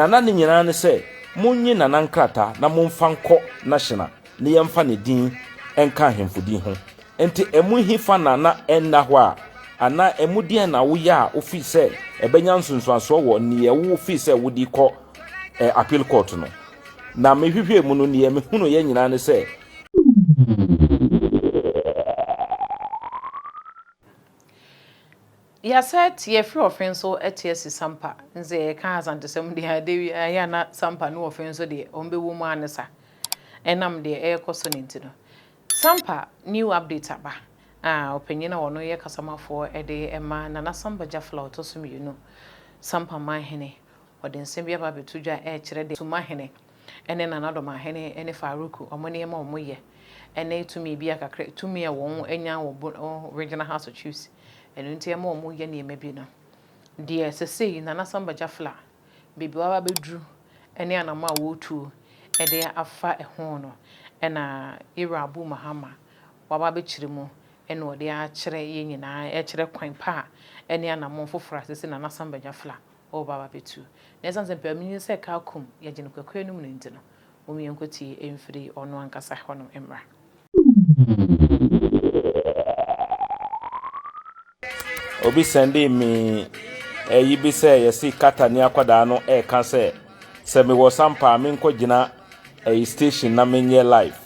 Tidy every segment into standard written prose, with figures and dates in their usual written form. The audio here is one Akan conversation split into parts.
Nana ne nyinaa ne sɛ monnye Nana nkrataa na momfa nkɔ National na yɛmfa ne din nka ahemfo din ho. Nti ɛmu hefa na na ɛnna hɔ a, anaa ɛmu deɛn na woyɛ a wofii sɛ ɛbɛnya nsunsuansoɔ wɔ neɛ wofii sɛ wode kɔ eh, appeal court no? Na mehwehwɛɛ mu no, neɛ mehunuiɛ nyinaa ne sɛ, Yɛasɛ te yɛfiri ɔfe nso te asi Sampa nse yɛka Asantesɛm deɛ a da ɛyɛ a na Sampa ne ɔfe nso deɛ wɔn bɛwɔ mu ara ne sa ɛnam deɛ ɛrekɔ so no nti no. Sampa new update aba a ɔpanyin a ɔno yɛ kasamafoɔ de ma Nana Samba Gyafla ɔtɔ so mmienu Sampa manhene ɔde nsɛm bi aba abɛto dwa ɛrekyerɛ deɛ Sumahene ne Nana Dɔmahene ne Faruku wɔn nneɛma a wɔyɛ ne tumi bi a kakra tumi a wɔn anya wɔ Regional House of Chiefs ɛno nti ɛma wɔn yɛ nneɛma bi no deɛ sesei Nana Samba Gyafla baabi a waba abɛduru ne anamɔ a wɔretuo de afa ɛho no ɛna Yɛwura Abu Mahama waba abɛkyerɛ mu ɛna ɔde akyerɛ yɛn nyinaa ɛkyerɛ kwan pa a ɛne anamɔ foforɔ a sesei Nana Samba Gyafla ɔreba aba abɛtu. Na ɛsiane sɛ mpanyinni sɛ kaa kum yɛgye no kwakuo no mu no nti no, mom yɛnkɔtie mfiri ɔno ankasa hɔnom mmra. Obi sɛndee me ɛyi bi sɛ yɛse Carter ni akwadaa no ɛɛka sɛ sɛ mewɔ sampa a menkɔ gyina ɛyi station na menyɛ live.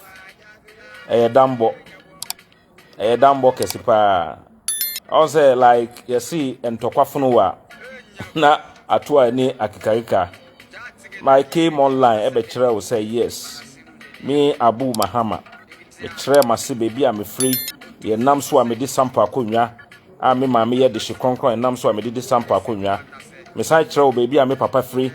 Ɛyɛ dambɔ. Ɛyɛ dambɔ kɛse paa. Ɔn sɛ like yɛse ntɔkwa fono wa na ato a ɛne akekakeka. My came online ɛbɛkyerɛ wo sɛ yes me Abu Mahama mekyerɛ mase baabi a mefiri yɛ nam so a mede sampo akonnwa a me maame yɛ dehye kronkron ɛnam so a mede de sampo akonnwa. Mesan kyerɛ wo baabi a me papa firi.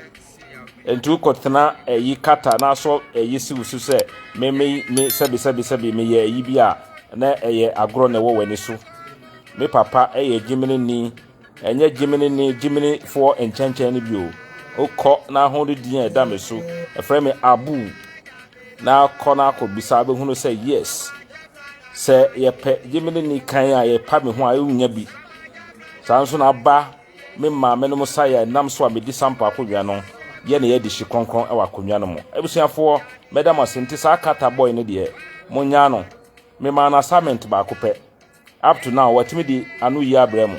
Nti wokɔtena ɛyi kata na asɔ ɛyi si wo so sɛ me me me sɛbi sɛbi sɛbi meyɛ ɛyi bi a na ɛyɛ agorɔ na ɛwɔ w'ani so. Me papa ɛyɛ gyimini ni, ɛnyɛ gyimini ni gyimini foɔ nkyɛnkyɛn no bi o. Wokɔ na ho de din a ɛda me so, ɛfrɛ me Abu. Na kɔ na akɔ bisa bɛhunu sɛ yes, sɛ yɛpɛ gyimini ni kan a yɛpa me ho a ɛwunya bi. Saa nso na aba Me maamenom sae a ɛnam so a medi sampa akonnwa no yɛ na yɛadi hye kronkron wɔ akonnwa no mu. Abusuafoɔ, mɛda mo ase. Nti saa Carter boy no deɛ, monnyaa no. Memaa no assignment baako pɛ. Up to now, watumi de ano yi abrɛ mo.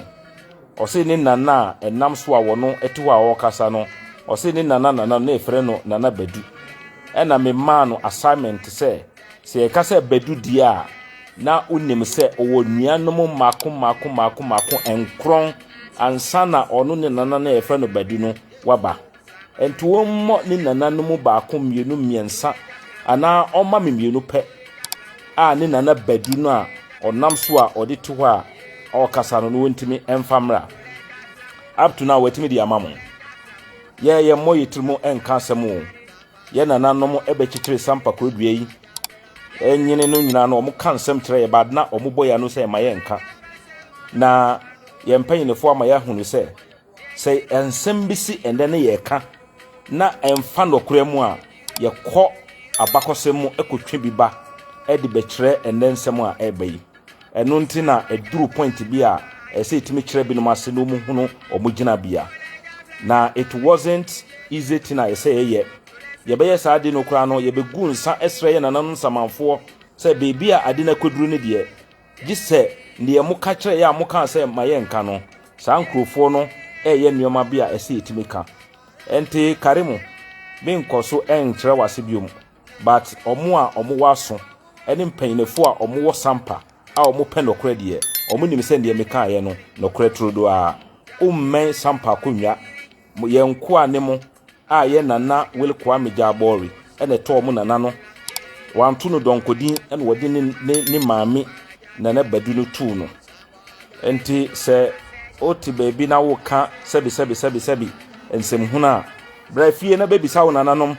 Ɔse ne nana a ɛnam so a wɔno te hɔ a ɔrekasa no, ɔse ne nana nana no na yɛfrɛ no Nana Badu. Ɛna memaa no assignment sɛ, Sɛ yɛka sɛ Badu deɛ a, na wonim sɛ ɔwɔ nuanom mmaako mmaako mmaako mmaako nkorɔn ansa na ɔno ne nana no a yɛfrɛ no Badu no waba. Nti wɔmmɔ ne nana no mu baako, mmienu, mmiɛnsa anaa ɔmma me mmienu pɛ a ne nana Badu no a ɔnam so a ɔde te hɔ a ɔrekasa no no wɔntumi mfa mmra. Up to now watumi de ama mo. Yɛ yɛmmɔ yɛ tirim nka asɛm o. Yɛn nananom bɛkyekyere sampa korodua yi nyene no nyinaa no wɔka nsɛm kyerɛ yɛ bad na wɔbɔ yɛn ano sɛ ɛma yɛnka. Na yɛn mpanyinfoɔ ama yɛahunu sɛ sɛ nsɛm bi si ɛndɛ ne yɛka na ɛmfa nɔkorɛ mu a yɛkɔ abakɔsɛm mu kɔtwe bi ba de bɛkyerɛ ɛndɛ nsɛm a ɛreba yi. Ɛno nti na ɛduru point bi a ɛsɛ sɛ yɛtumi kyerɛ binom ase na wɔhunu wɔn gyinabea. Na it wasn't easy thing a ɛsɛ yɛyɛ. Yɛbɛyɛ saa ade no koraa no, yɛbɛgu nsa srɛ yɛn nananom nsamanfoɔ sɛ baabi a ade no akɔduru no deɛ, gye sɛ deɛ moka kyerɛ yɛ a mokaa sɛ ma yɛnka no, saa nkurofoɔ no ɛreyɛ nneɛma bi a ɛsɛ yɛtumi ka. Ɛnti Karimu, menkɔ so nkyerɛ w'ase biom. But ɔmo a ɔmo wɔ aso ɛne mpanyinɛfoɔ a ɔmo wɔ sampa a ɔmo pɛ nɔkorɛ deɛ, ɔmo nim sɛ deɛ mekaeɛ no nɔkorɛ turodoo ara. Wo mmɛn sampa akonnwa, mo, yɛn nkoa ne mo a yɛ Nana Will Kwame Gyabɔre ɛna ɛtɔɔ mo Nana no, wanto no dɔnkɔdin ɛna wɔde ne, ne, ne maame Nana Badu no too no. Enti sɛ wote baabi na woka sɛbi sɛbi sɛbi sɛbi nsɛmhunu a, bra fie na bɛbisa wo nananom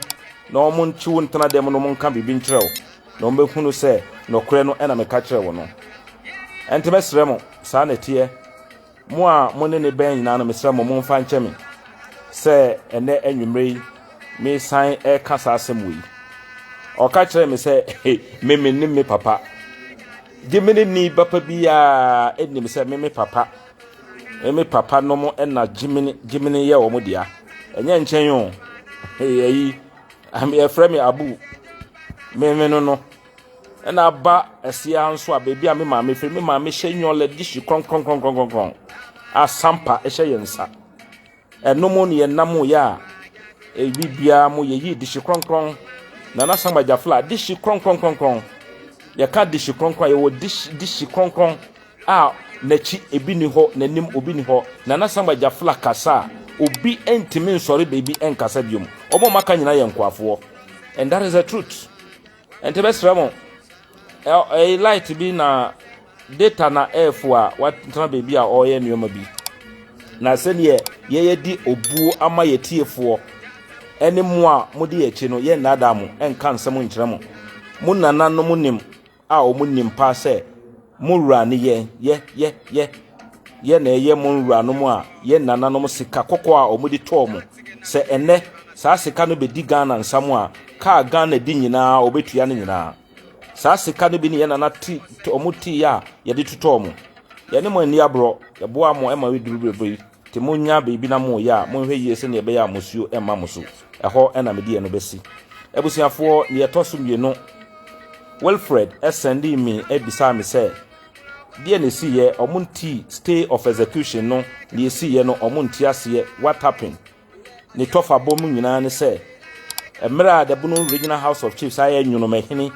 na wɔn nkye wo ntena dɛm na wɔn nka biribi nkyerɛ wo na wɔn bɛhunu sɛ nɔkorɛ no ɛna meka kyerɛ wo no. Ɛnti mɛsrɛ mo, saa na ɛteɛ. Mo a mo ne ne bɛn nyinaa no mesrɛ mo momfa nkyɛ me sɛ ɛnɛ anwummerɛ yi mesan ɛreka saa asɛm wei. Ɔka kyerɛɛ me sɛ me mennim me papa. Gyimini ni papa biara nim sɛ me me papa me me papa nom na gyimini gyimini yɛ wɔn dea. Ɛnyɛ nkyɛn o. Ɛyi, yɛfrɛ me Abu. Me me no no. Ɛna aba ɛseɛ nso a baabi a me maame firi, me maame hyɛ nyɔlɛ dihyi krɔnkrɔnkrɔnkrɔnkrɔn a sampa hyɛ yɛn nsa. Ɛno mu ne yɛnam yɛ a ebi biara mu yɛyi dihyi krɔnkrɔn. Nana Sama Gyafla dihyi krɔnkrɔnkrɔnkrɔn. Yɛka dihyi krɔnkrɔn a yɛwɔ dihyi dihyi krɔnkrɔn a n'akyi ebi ni hɔ, n'anim obi ni hɔ. Nana Sama Gyafla kasa a obi ntumi nsɔre baabi nkasa biom. Wɔn a wɔaka nyinaa yɛ nkoafoɔ. And that is the truth. Nti bɛsrɛ mo, ɛyɛ light bi na data na ɛɛfo a watena baabi a ɔreyɛ nneɛma bi. Na sɛdeɛ yɛyɛ di obuo ama yɛ tiefoɔ ɛne mo a mode yɛ akyi no, yɛ nnaadaa mo, ɛnka nsɛm nkyerɛ mo. Mo nananom nim a wɔn nim paa sɛ mo wura ne yɛn, yɛ, yɛ, yɛ, yɛ na ɛyɛ mo nwuranom a yɛ nananom sika kɔkɔɔ a wɔde tɔɔ mo. Sɛ ɛnɛ saa sika no bɛdi Ghana nsam a, kaa Ghana di nyinaa wɔbɛtua no nyinaa. Saa sika no bi ne yɛ nana ti wɔn tii a yɛde totɔɔ mo. Yɛne mo ani aborɔ, yɛboa mo ma ɛduru berɛ yi. Nti monya biribi na moyɛ a, monhwɛ yie sɛdeɛ ɛbɛyɛ a musuo mma mo so. Ɛhɔ na mede yɛn no bɛsi. Abusuafoɔ, deɛ ɛtɔ so mmienu, Wilfred sɛndee me bisaa me sɛ, deɛ na ɛsiiɛ, ɔmo nti stay of execution no, deɛ ɛsiiɛ no, ɔmo nte aseɛ, what happened? Ne tɔfa bɔ mu nyinaa ne sɛ, mmerɛ a the Bono Regional House of Chiefs ayɛ Nwonomahene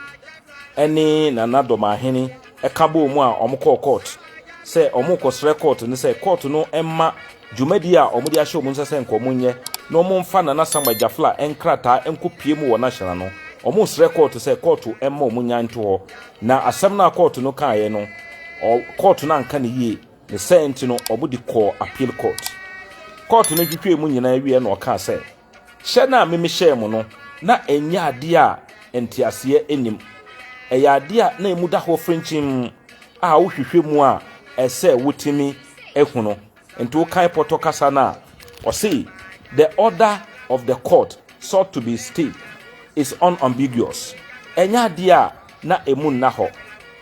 ne Nana Dɔmahene ɛka bɔɔ mu a ɔmo kɔɔ court sɛ ɔmo kɔsrɛ court no sɛ court no mma dwumadie a ɔmo de ahyɛ ɔmo nsa sɛ nka ɔmo nyɛ na ɔmo mfa Nana Sama Gyafla nkrataa nkɔpie mu wɔ national no, ɔmo srɛ court sɛ court mma ɔmo nya nto hɔ. Na asɛm no a court no kaeɛ no, court no anka ne yie ne sɛ nti no ɔmo de kɔɔ appeal court. Court no hwehwɛ mu nyinaa wie na ɔkaa sɛ hyɛ no a meme hyɛɛ mu no na ɛnyɛ adeɛ a nteaseɛ anim, ɛyɛ adeɛ a na emu da hɔ frenkyim a wohwehwɛ mu a ɛsɛ wotumi ehu no. Nti wokan pɔtɔ kasa no a, ɔse the order of the court sought to be stayed is unambiguous. Ɛnyɛ adeɛ a na emu nna hɔ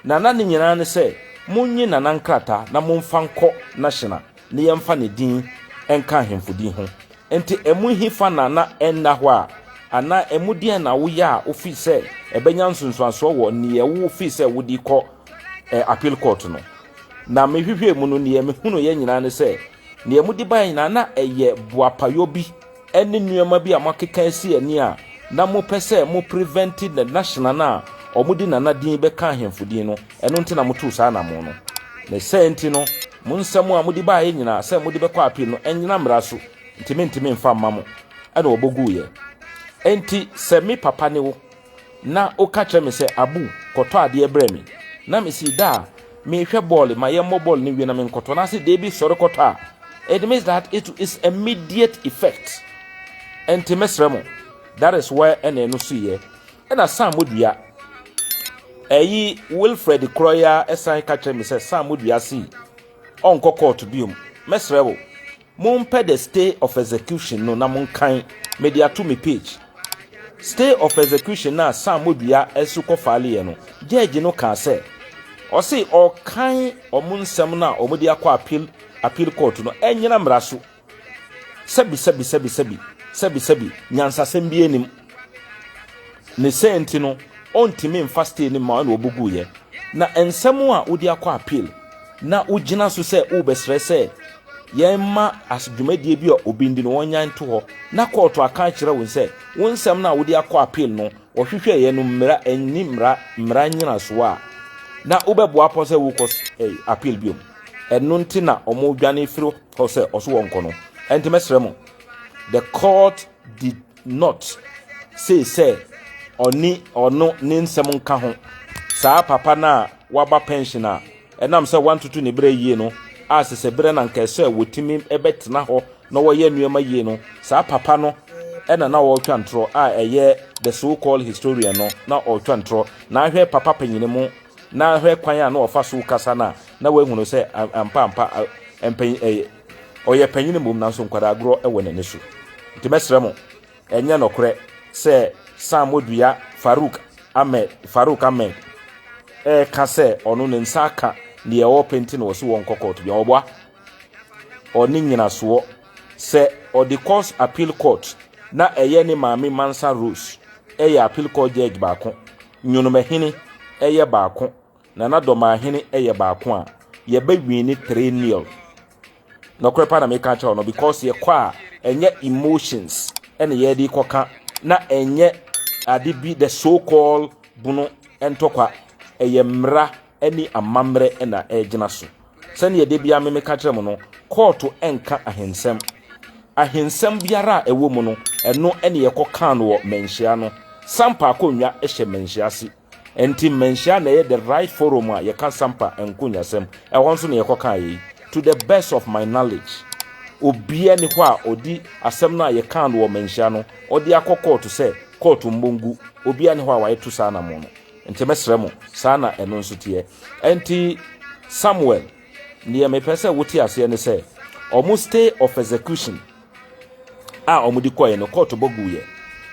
na na ne nyinaa ne sɛ monye nana nkrataa na momfa nkɔ national na yɛmfa ne din nka ahemfo din ho. Nti ɛmu hifa na na ɛnna hɔ a anaa ɛmu deɛ na woyɛ a wofi sɛ ɛbɛnya nsonsansoɔ wɔ neɛ wofi sɛ wode kɔ appeal court no. Na mehwehwɛ mu no, neɛ mehunu yɛ nyinaa ne sɛ neɛ mode baeɛ nyinaa na ɛyɛ boapayɔ bi ɛne nneɛma bi a moakeka asi ani a na mopɛ sɛ mo prevent the national no a ɔmode nana din bɛka ahemfo din no. Ɛno nti na motoo saa anamo no. Na sɛ nti no, mo nsɛm a mode baeɛ nyinaa sɛ mode bɛkɔ appeal no ɛnyina mmara so, nti mentumi mfa mma mo. Ɛna wɔbɔguiɛ. Enti sɛ me papa ne wo na woka kyerɛ me sɛ, "Abu, kɔtɔ adeɛ brɛ me," na mesi da a mehwɛ bɔɔl ma yɛmmɔ bɔɔl no wie na menkɔtɔ na ase deɛ bi sɔre kɔtɔ a, it means that it is immediate effect. Enti mesrɛ mo, that is where ɛna ɛno so yɛ. Ɛna Sam Modua ɛyi, Wilfred korɔya ɛsan ka kyerɛ me sɛ Sam Modua si ɔnkɔ court biom. Mesrɛ wo, mompɛ the stay of execution no na monkan mede ato me page. Stay of execution na Sam Modua ɛso kɔ faaleɛ no, judge no kaa sɛ ɔse ɔkan ɔmo nsɛm no a ɔmo de akɔ appeal court no ɛnyina mmara so. Sɛbi sɛbi sɛbi sɛbi sɛbi sɛbi, nyansasɛm bi anim ne sɛ nti no ɔntumi mfa stay ne ma ɛna ɔbɛgu yɛ. Na nsɛm a wode akɔ appeal na wogyina so sɛ wobɛsrɛ sɛ yɛmma as dwumadie bi a obi ndi no wɔnya nto hɔ na kɔɔto aka akyerɛ wo sɛ wo nsɛm no a wode akɔ appeal no wɔhwehwɛ yɛ no mmara ɛnni mmara nyinasoɔ a na wobɛboa pɔ sɛ wokɔ appeal biom. Ɛno nti na ɔmo dwane firi hɔ sɛ ɔso wɔ nkɔ no. Ɛnti mɛsrɛ mo, the court did not say sɛ ɔne ɔno ne nsɛm nka ho. Saa papa no a waba pension a ɛnam sɛ wantoto ne berɛ yie no a sɛ berɛ na nka ɛsɛ wɔtumi ɛbɛtena hɔ na wɔyɛ nneɛma yie no, saa papa no ɛna na ɔretwa ntorɔ a ɛyɛ the so called historian no na ɔretwa ntorɔ. Na ahwɛ papa panyini mu na ahwɛ kwan a na ɔfa so kasa no a na wahunu sɛ ampa ampa mpanyin ɛyɛ ɔyɛ panyin mmom, nanso nkwadaa agorɔ ɛwɔ n'ani so. Nti mɛsrɛ mo, ɛnyɛ nɔkorɛ sɛ Sam Modua Farouk Ahmed, Farouk Ahmed ɛɛka sɛ ɔno ne nsa aka deɛ ɔɔpɛ nti na wɔsi wɔn kɔ court bi a ɔboa. Ɔne nyinasoɔ sɛ ɔde court appeal court. na ɛyɛ ne maame Mansa Rose yɛ appeal court judge baako, Nyonomahene yɛ baako, Nana Dɔmaahene yɛ baako a, yɛbɛ wini 3 nil. Nɔkorɛ pa na meka kyerɛ wo no, because yɛkɔ a ɛnyɛ emotions ɛna yɛde kɔka, na ɛnyɛ ade bi, the so called Bono ntɔkwa, ɛyɛ mmara ne amammerɛ na ɛgyina so. Sɛnea ɛde bia me meka kyerɛ mo no, kɔɔto ɛnka ahensɛm. Ahensɛm biara a ɛwɔ mu no, ɛno ɛne yɛkɔkaa no wɔ Manhyia no. Sampa akonnwa hyɛ Manhyia ase. Nti Manhyia na ɛyɛ the right forum a yɛka Sampa nkonnwasɛm. Ɛhɔ nso na yɛkɔkaa yei. To the best of my knowledge, obiara ni hɔ a ɔdi asɛm no a yɛkaa no wɔ Manhyia no, ɔde akɔ kɔɔto sɛ kɔɔto mmɔ ngu. Obiara ni hɔ a wayɛ to saa anammɔn no. Nti mɛsrɛ mo, saa na ɛno nso teɛ. Nti Samuel, deɛ mepɛ sɛ wote aseɛ ne sɛ, ɔmo stay of execution a ɔmo de kɔɛ no, kɔɔto bɔ guiɛ.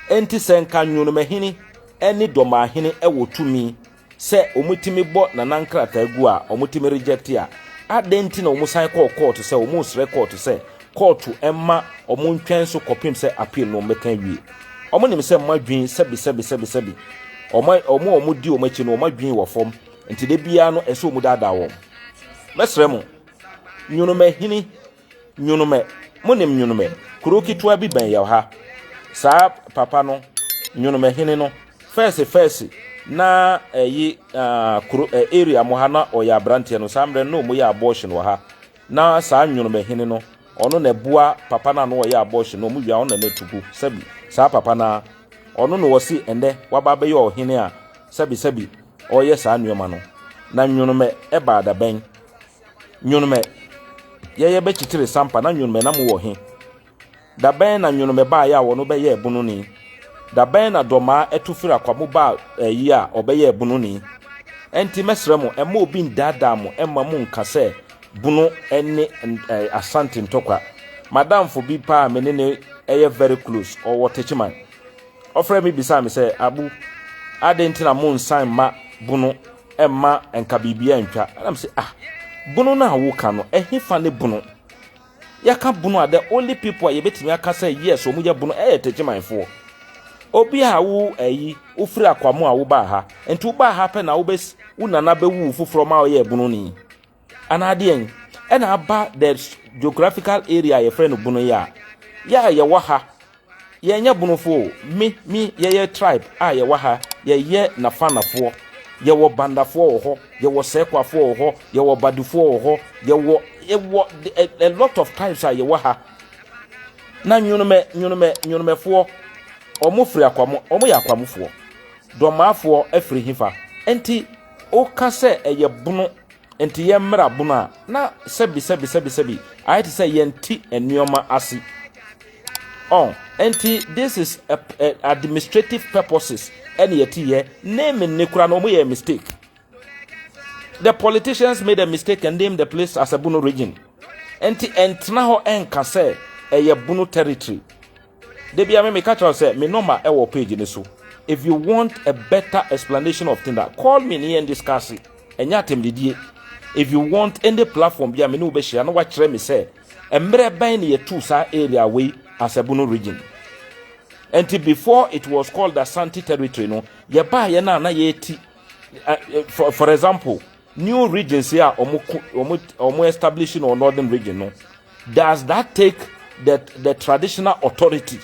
Nti sɛ nka Nwonomahene ne Dɔmaahene wɔ tumi sɛ ɔmo bɔ nana nkrataa gu a, ɔmo tumi reject a, adɛn nti na ɔmo san kɔɔ kɔɔto sɛ ɔmo srɛ kɔɔto sɛ kɔɔto ɛma ɔmo ntwɛn so kɔpem sɛ appeal no ɔmo wie? Ɔmo nim sɛ mo adwin, sɛbi sɛbi sɛbi sɛbi, ɔmo a ɔmo di ɔmo akyi no, ɔmo adwin wɔ fam, nti de biara no ɛsɛ ɔmo daadaa wɔn. Mɛsrɛ mo, Nwonomahene, Nwonomɛ, mo nim Nwonomɛ, kuro ketewa bi bɛn yɛ ha. Saa papa no, Nwonomɛhene no, fɛɛse fɛɛse na ɛyi kuro area mo ha na ɔyɛ aberanteɛ no, saa mmerɛ no na ɔmo yɛ abortion wɔ ha. Na saa Nwonomɛhene no, ɔno na ɛboa papa no a na ɔyɛ abortion no, ɔmo wia, ɔno na n'atugu. Sɛbi, saa papa na ɔno na wɔsi ɛnɛ waba abɛyɛ ɔhene a, sɛbi sɛbi, ɔyɛ saa nneɛma no. Na Nwonomɛ ɛba adabɛn Nwonomɛ, yɛyɛ bɛkyekyere Sampa na Nwonomɛ na mo wɔ he? Dabɛn na Nwonomɛ baayɛ a wɔno bɛyɛ ɛbono ni? Dabɛn na Dɔmaa ɛto firi Akwamo baa ɛyi a ɔbɛyɛ ɛbono ni? Ɛnti mɛsrɛ mo, ɛma obi ndaadaa mo, ɛma mo nka sɛ Bono ɛne Asante ntɔkwa. Madamfo bi paa me ne ne ɛyɛ very close, ɔwɔ Techiman, ɔfrɛ me bisa me sɛ, "Abu, adɛn nti na mo nsan ma Bono ɛma nka biribiara ntwa?" Ɛnam sɛ, ah, Bono no a woka no, ɛhe fa ne Bono? Yɛka Bono a, the only people a yɛbɛtumi aka sɛ yes, wɔn yɛ Bono, ɛyɛ Techimanfoɔ. Obi a wo ɛyi wofiri Akwamo a wobaa ha, nti wobaa ha pɛ na wobɛ wo nana bɛwu foforɔ ma ɔyɛ Bono ni anaa deɛn? Ɛna aba the geographical area a yɛfrɛ no Bono yi a yɛ a yɛwɔ ha, yɛnyɛ Bonofo o. Me yɛyɛ tribe a yɛwɔ ha, yɛyɛ Nafanafoɔ, yɛwɔ Bandafoɔ wɔ hɔ, yɛwɔ Sɛkwafoɔ wɔ hɔ, yɛwɔ Badufoɔ wɔ hɔ, yɛwɔ a lot of tribes a yɛwɔ ha. Na Nwonomɛfoɔ, ɔmo firi Akwamo, ɔmo yɛ Akwamofoɔ. Dɔmaafoɔ afiri hefa? Nti woka sɛ ɛyɛ Bono, nti yɛn mmra Bono a, na sɛbi sɛbi sɛbi sɛbi, ayɛ te sɛ yɛnti nneɛma ase ɔn. Nti this is a administrative purposes ɛna yɛte yɛ name ne kura no. Ɔmo yɛ mistake. The politicians made a mistake and named the place as a Bono region. Nti ɛntena hɔ ɛnka sɛ ɛyɛ Bono territory. Debi ame meka kyerɛ sɛ me number ɛwɔ page ne so. If you want a better explanation of thing, that call me ne yɛn discuss it. Ɛnyɛ atɛmdidie. If you want any platform bi a me ne wo bɛhyia na wakyerɛ me sɛ mmerɛ bɛn ne yɛtu saa area wei as a Bono region. Nti before it was called Asante territory no, yɛbaa yɛ no a na yɛti for example, new regions here a ɔmo establish no, Northern Region no, does that take the traditional authority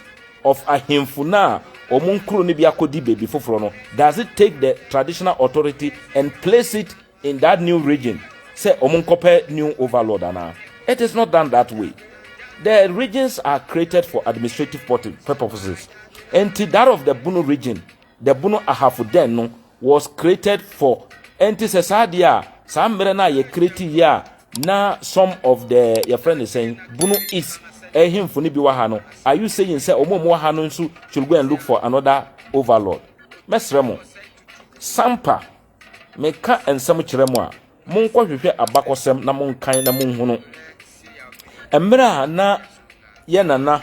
of ahemfo na ɔmo nkuro no bi akɔdi baabi foforɔ no? Does it take the traditional authority and place it in that new region sɛ ɔmo nkɔpɛ new overlord anaa? It is not done that way. The regions are created for administrative purposes. Nti that of the Bono Region, the Bono Ahafo den no, was created for. Nti sɛ saa deɛ a, saa mmerɛ no a yɛ create yi a, na some of the yɛfrɛ no sɛn, Bono East ɛhemfo no bi wɔ ha no, are you saying sɛ ɔmo a ɔmo wɔ ha no nso should go and look for another overlord? Mɛsrɛ mo, Sampa, meka nsɛm kyerɛ mo a, monkɔhwehwɛ abakɔsɛm na monkan na monhunu mmerɛ a na yɛ nana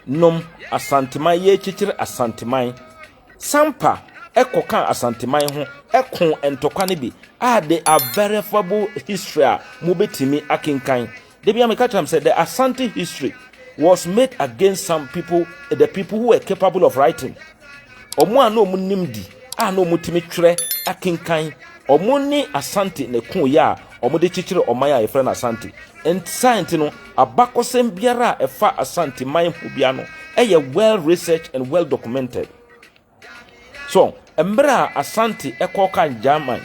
nom Asanteman, yɛkyekyere Asanteman. Sampa ɛkɔka Asanteman ho, ɛko ntɔkwa no bi a, they are verifiable history a mobɛtumi akenkan. Debi a meka kyerɛ m sɛ the Asante history was made against some people, the people who were capable of writing. Ɔmo a na ɔmo nim di a na ɔmo tumi twerɛ akenkan, ɔmo ne Asante na ɛko yɛ a ɔmo de kyekyere ɔman a yɛfrɛ no Asante. Nsa nti no, abakɔsɛm biara a ɛfa Asante man ho bia no ɛyɛ well researched and well documented. So mmerɛ a Asante ɛkɔka German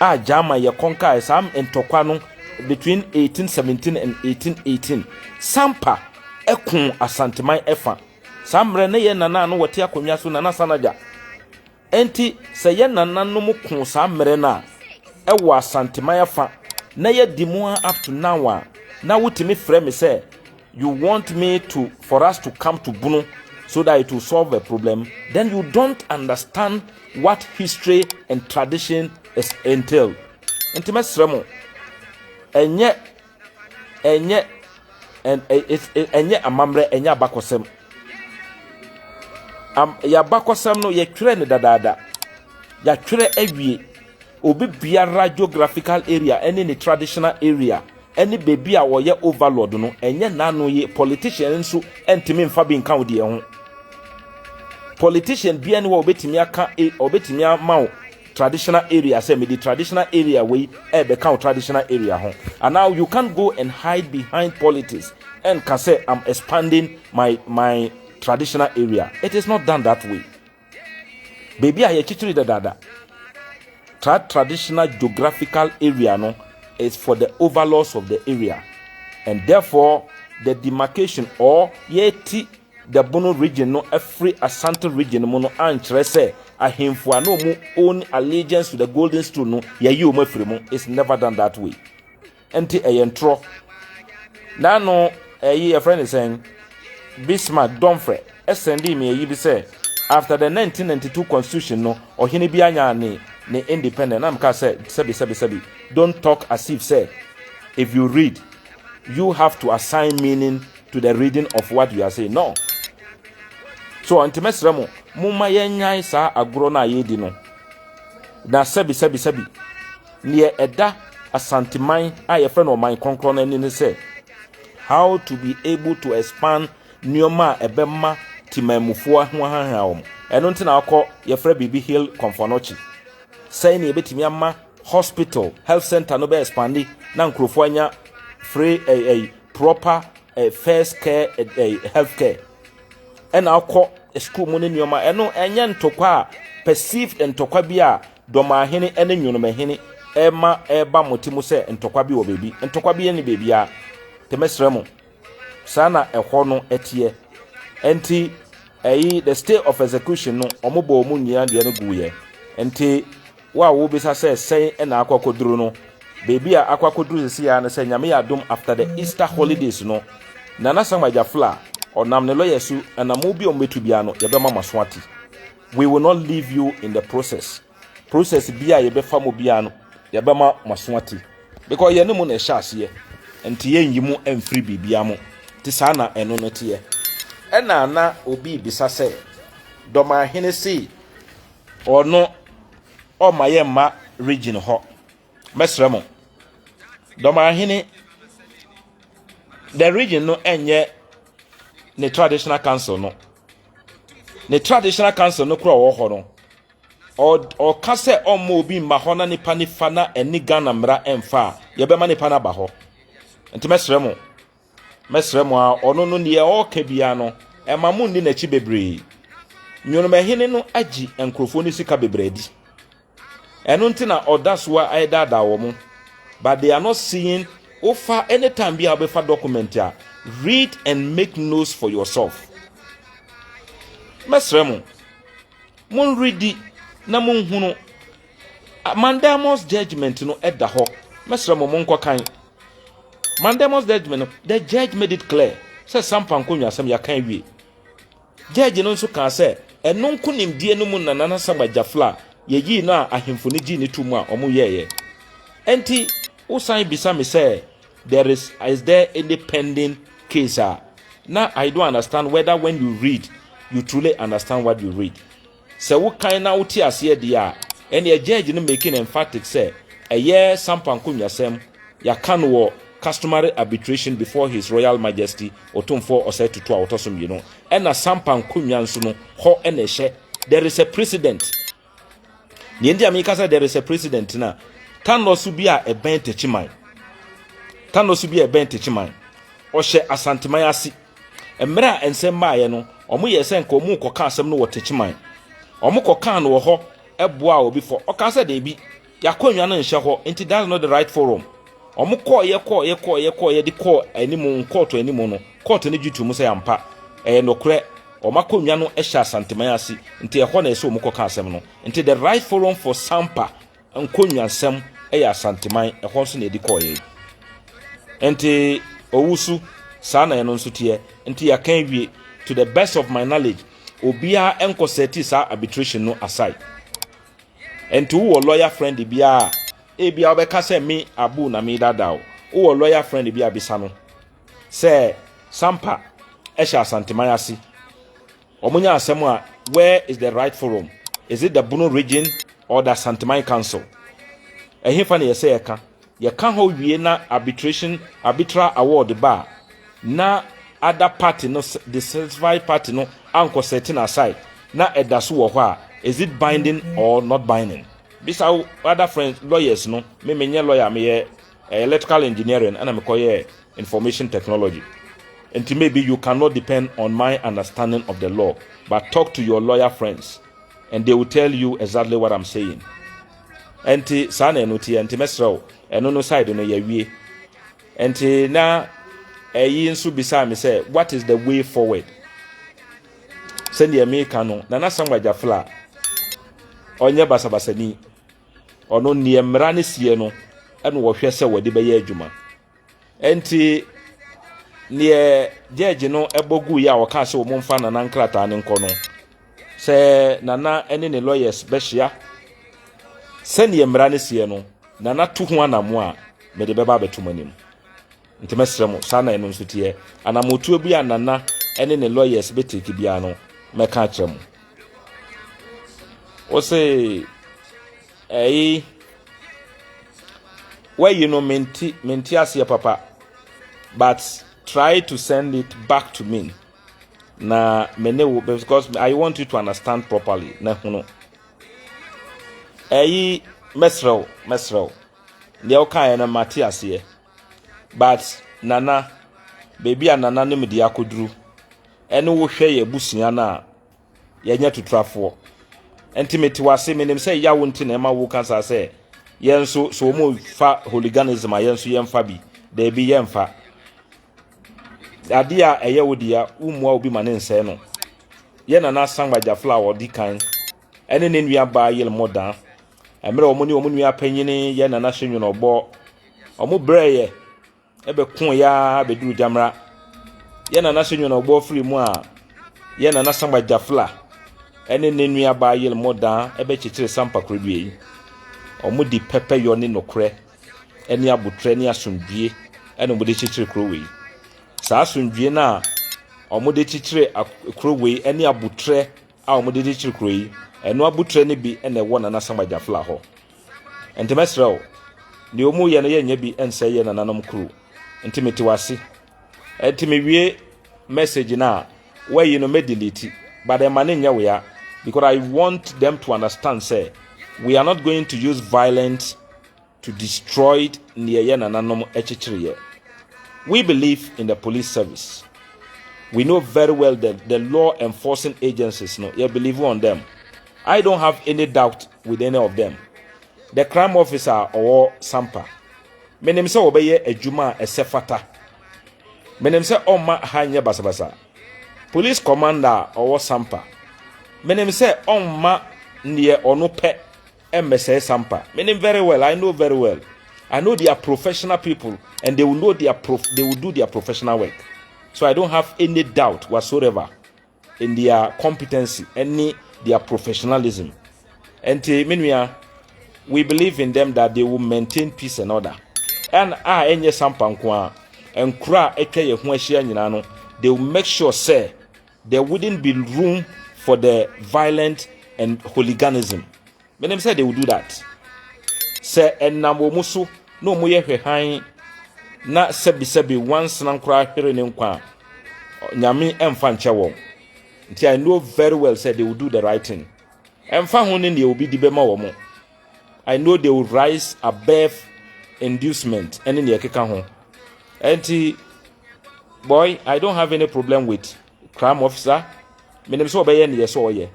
a German yɛ kɔnkae saa ntɔkwa no between 1817 and 1818, Sampa ɛko Asanteman ɛfa saa mmerɛ ne yɛ nana a no wɔte akonnwa so, Nana Sanagya. Enti sɛ yɛ nananom ko saa mmerɛ no a ɛwɔ Asanteman afa na yɛdi mu a up to now a, na wotumi frɛ me sɛ you want me to for us to come to Bono so that it will solve a problem, then you don't understand what history and tradition is entailed. Nti mɛsrɛ mo, ɛnyɛ amammerɛ, ɛnyɛ abakɔsɛm. Yɛ abakɔsɛm no, yɛtwerɛ no dadaada, yɛatwerɛ awie. Obi biara geographical area ɛne ne traditional area ɛne beebi a wɔyɛ overlord no, ɛnyɛ n'ano yi. Politician nso ɛntumi nfa bi nka wo deɛ ho. Politician bia ne hɔ a obetumi aka obetumi ama wo traditional area sɛ mede traditional area wei ɛbɛka wo traditional area ho. And now you can't go and hide behind politics and can say, "I'm expanding my traditional area." It is not done that way. Beebi a yɛkyekyere dadaada traditional geographical area no is for the overlords of the area, and therefore the demarcation or yɛti the Bono Region no afiri Asante Region mu no ankyerɛ sɛ ahemfo a na wɔn own allegiance to the Golden Stool no, yɛyi wɔn afiri mu. It's never done that way. Nti ɛyɛ ntorɔ. N'ano ɛyi yɛfrɛ ne sɛn, Bismarck Dɔnfrɛ ɛsɛnde mi ɛyi bi sɛ after the 1992 constitution no, ɔhene bi anya ne independent. Na mka sɛ, sɛbi sɛbi sɛbi, don't talk as if say if you read, you have to assign meaning to the reading of what you are saying. No. So nti mɛsrɛ mo, momma yɛnyan saa agorɔ no a yɛredi no. Na sɛbi sɛbi sɛbi, neɛ ɛda Asanteman a yɛfrɛ no ɔman kronkron no ani ne sɛ how to be able to expand nneɛma a ɛbɛma temanmufoɔ ho ahaha wɔn. Ɛno nti na akɔ yɛfrɛ biribi Heal Komfo Anokye, sɛn na yɛbɛtumi ama hospital, health center no bɛ expand na nkurɔfoɔ anya free proper first care, health care, ɛna akɔ school mu ne nneɛma. Ɛno ɛnyɛ ntɔkwa a perceived ntɔkwa bi a Dɔmaahene ne Nwonomahene ɛma ɛba mo ti mu sɛ ntɔkwa bi wɔ beebi. Ntɔkwa bi ne beebi a tɛmɛsrɛ mo, saa na ɛhɔ no ɛteɛ. Nti ɛyi the stay of execution no, ɔmo bɔ ɔmo nyinaa deɛ no gu yɛ. Nti wo a wobisa sɛ sɛn ɛna akɔ akɔduru no, beebi a akɔ akɔduru sisi ya no sɛ Nyame yɛ adom, after the Easter holidays no, Nana Sama Gyafla ɔnam ne lawyer so ɛnamo bi a ɔmo bɛtu biara no, yɛbɛma mo aso ate. We will not leave you in the process. Process bi a yɛbɛfa mo biara no, yɛbɛma mo aso ate, because yɛne mu na ɛhyɛ aseɛ. Nti yɛnyi mu mfiri biribia mo te. Saa na ɛno no teɛ. Ɛna na obi bisa sɛ Dɔmaahene sei ɔno ɔma yɛ mma region hɔ. Mɛsrɛ mo, Dɔmaahene, the region no ɛnyɛ ne traditional council no. Ne traditional council no kora ɔwɔ hɔ no, ɔka sɛ ɔmma obi mma hɔ na nipa nifa na ɛne Ghana mmara ɛmfa a, yɛbɛma nipa no aba hɔ. Nti mɛsrɛ mo, mɛsrɛ mo a ɔno no neɛ ɔreka biara no, ɛma mo nni n'akyi bebree. Nnwomahene no agye nkurɔfoɔ no sika bebree di. Ɛno nti na ɔda so a ɛdaadaa wɔ mo, but they are not seeing. Wofa anytime bi a wobɛfa document a, read and make notes for yourself. Mɛsrɛ mo, monredi na monhunu mandamus judgment no ɛda hɔ. Mɛsrɛ mo, monkɔ kan mandamus judgment no. The judge made it clear sɛ Sampa nkonnwa asɛm yɛaka awie. Judge no nso kaa sɛ ɛno nko nimdeɛ no mu na Nana Sama Gyafla yɛyii no a ahemfo no gyii ne to mu a ɔmo yɛɛyɛ. Ɛnti wosan bisa me sɛ there is there any pending case a, na I don't understand whether when you read, you truly understand what you read. Sɛ wokan na wote aseɛ deɛ a, ɛnneɛ judge no making emphatic sɛ ɛyɛ Sampa nkonnwasɛm yɛaka no wɔ customary arbitration before His Royal Majesty Otumfoɔ Osei Tutu a ɔtɔ so mmienu. Ɛna Sampa nkonnwa nso no, hɔ ɛna ɛhyɛ. There is a precedent. Nea nti a meka sɛ there is a precedent na Tanoso bi a ɛbɛn Techiman. Tanoso bi a ɛbɛn Techiman. Ɔhyɛ Asanteman ase. Mmerɛ a nsɛm baeɛ no, ɔmo yɛ sɛ nka ɔmo kɔka asɛm no wɔ Techiman. Ɔmo kɔka no wɔ hɔ ɛboa obi fɔ. Ɔka sɛ deebi, yɛakonnwa no nhyɛ hɔ, nti that's not the right forum. Ɔmo kɔɔyɛ kɔɔyɛ kɔɔyɛ kɔɔyɛ de kɔɔ anim court anim no, court no gye to mu sɛ ampa, ɛyɛ nokorɛ, ɔmo akonnwa no hyɛ Asanteman ase, nti ɛhɔ na ɛsɛ ɔmo kɔka asɛm no. Nti the right forum for Sampa nkonnwa nsɛm ɛyɛ Asanteman, ɛhɔ nso na yɛde kɔɔyɛ. Nti Owusu, saa na ɛno nso teɛ. Nti yɛaka awie. To the best of my knowledge, obiara nkɔ set saa arbitration no aside. Nti wowɔ lawyer friend biara, ebia wobɛka sɛ me Abu na me dada o, wowɔ lawyer friend bi abisa no sɛ Sampa ɛhyɛ Asanteman ase, wɔn nyɛ asɛm a, where is the right forum? Is it the Bono Region or the Asanteman Council? Ɛhefa na yɛsɛ yɛka yɛka hɔ wie na arbitration, arbitral award ba a, na other party no, the certified party no ankɔ set no aside na ɛda so wɔ hɔ a, is it binding or not binding? Bisa wo other friends, lawyers no. Me menyɛ lawyer, meyɛ electrical engineering ɛna mekɔyɛ information technology, nti maybe you cannot depend on my understanding of the law, but talk to your lawyer friends and they will tell you exactly what I'm saying. Nti saa na ɛno teɛ. Nti mɛsrɛ wo, ɛno no side no yɛwie. Nti na ɛyi nso bisaa me sɛ, what is the way forward? Sɛdeɛ meka no, Nana Samuel Gyafla ɔnyɛ basabasani. Ɔno neɛ mmara no sie no ɛna wɔhwɛ sɛ wɔde bɛyɛ adwuma. Nti neɛ judge no ɛbɔ gu yi a wɔka sɛ wɔn mfa Nana nkrataa ne nkɔ no, sɛ Nana ne ne lawyers bɛhyia sɛneɛ mmara no sie no, Nana to ho anamo a mede bɛba abɛto mo anim. Nti mɛsrɛ mo, saa na ɛno nso teɛ. Anamotuo bi a Nana ne ne lawyers bɛtake biara no, mɛka akyerɛ mo. Wose ɛyi wayi no, mente aseɛ papa, but try to send it back to me na me ne wo, because I want you to understand properly na hunu ɛyi. Mɛsrɛ wo, mɛsrɛ wo, deɛ wokaeɛ no mate aseɛ, but Nana, beebi a Nana ne mu de akɔduru ɛne wohwɛ yɛ abusua no a yɛnyɛ tuturafoɔ. Nti mete wase, menim sɛ yawo nti na ɛma wo kasa sɛ yɛn nso so wɔn fa hooliganism a yɛn nso yɛmfa bi. Daabi, yɛmfa adeɛ a ɛyɛ wo dea wommua obi ma ne nsɛe no. Yɛ Nana Sangba Gyafla a wɔdi kan ɛne ne nua baa Yere Mmɔdan, mmerɛ wɔn ne wɔn nua panyini yɛ Nana hyɛ nwene ɔbɔ, wɔn brɛɛyɛ ɛbɛko ya bɛduru Gyamra. Yɛ Nana hyɛ nwene ɔbɔ firi mu a, yɛ Nana Sangba Gyafla ɛne ne nua baa Yere Mmɔdan ɛbɛkyekyere Sampa kurodua yi. Wɔn di pɛpɛyɔ ne nokorɛ ɛne abotrɛ ne asomdwie ɛna wɔde kyekyere kuro wei. Saa asomdwie no a wɔde kyekyere kuro wei ɛne abotrɛ a wɔde kyekyere kuro yi, ɛno abotrɛ no bi ɛna ɛwɔ Nana Sangba Gyafla hɔ. Nti mɛsrɛ wo, deɛ wɔn yɛ no, yɛnyɛ bi ɛnsɛ yɛ nananom kuro. Nti mete wase. Nti mewie message no a wayi no, mɛ delete, but ɛma ne nyɛ wea because I want them to understand say we are not going to use violence to destroy neɛ yɛ nananom akyekyereyɛ. We believe in the police service. We know very well that the law enforcing agencies no, yɛ believe on them. I don't have any doubt with any of them. The crime officer ɔwɔ Sampa, menim sɛ wɔbɛyɛ adwuma a ɛsɛ fata. Menim sɛ ɔmma ha nyɛ basabasa. Police commander a ɔwɔ Sampa, menim sɛ ɔmma neɛ ɔno pɛ ɛmmɛsɛe Sampa. Menim very well. I know very well. I know they are professional people and they will do their professional work, so I don't have any doubt whatsoever in their competency any their professionalism. Nti me nua, we believe in them that they will maintain peace and order, and a ɛnyɛ Sampa nko a, nkuro a atwa yɛn ho ahyia nyinaa no, they will make sure say there wouldn't be room for the violent and hooliganism. Menim sɛ they will do that. Sɛ ɛnam wɔn so na wɔn yɛ hwɛhan na sɛbisɛbi wansena koraa hwere ne nkwa a, Nyame ɛmfa nkyɛ wɔn. Nti I know very well sɛ they will do the right thing. Ɛmfa ho ne nea obi di bɛma wɔn, I know they will rise above inducement ɛne nea ɛkeka ho. Ɛnti boy, I don't have any problem with crime officer. Menim sɛ ɔbɛyɛ neɛ sɛ ɔyɛ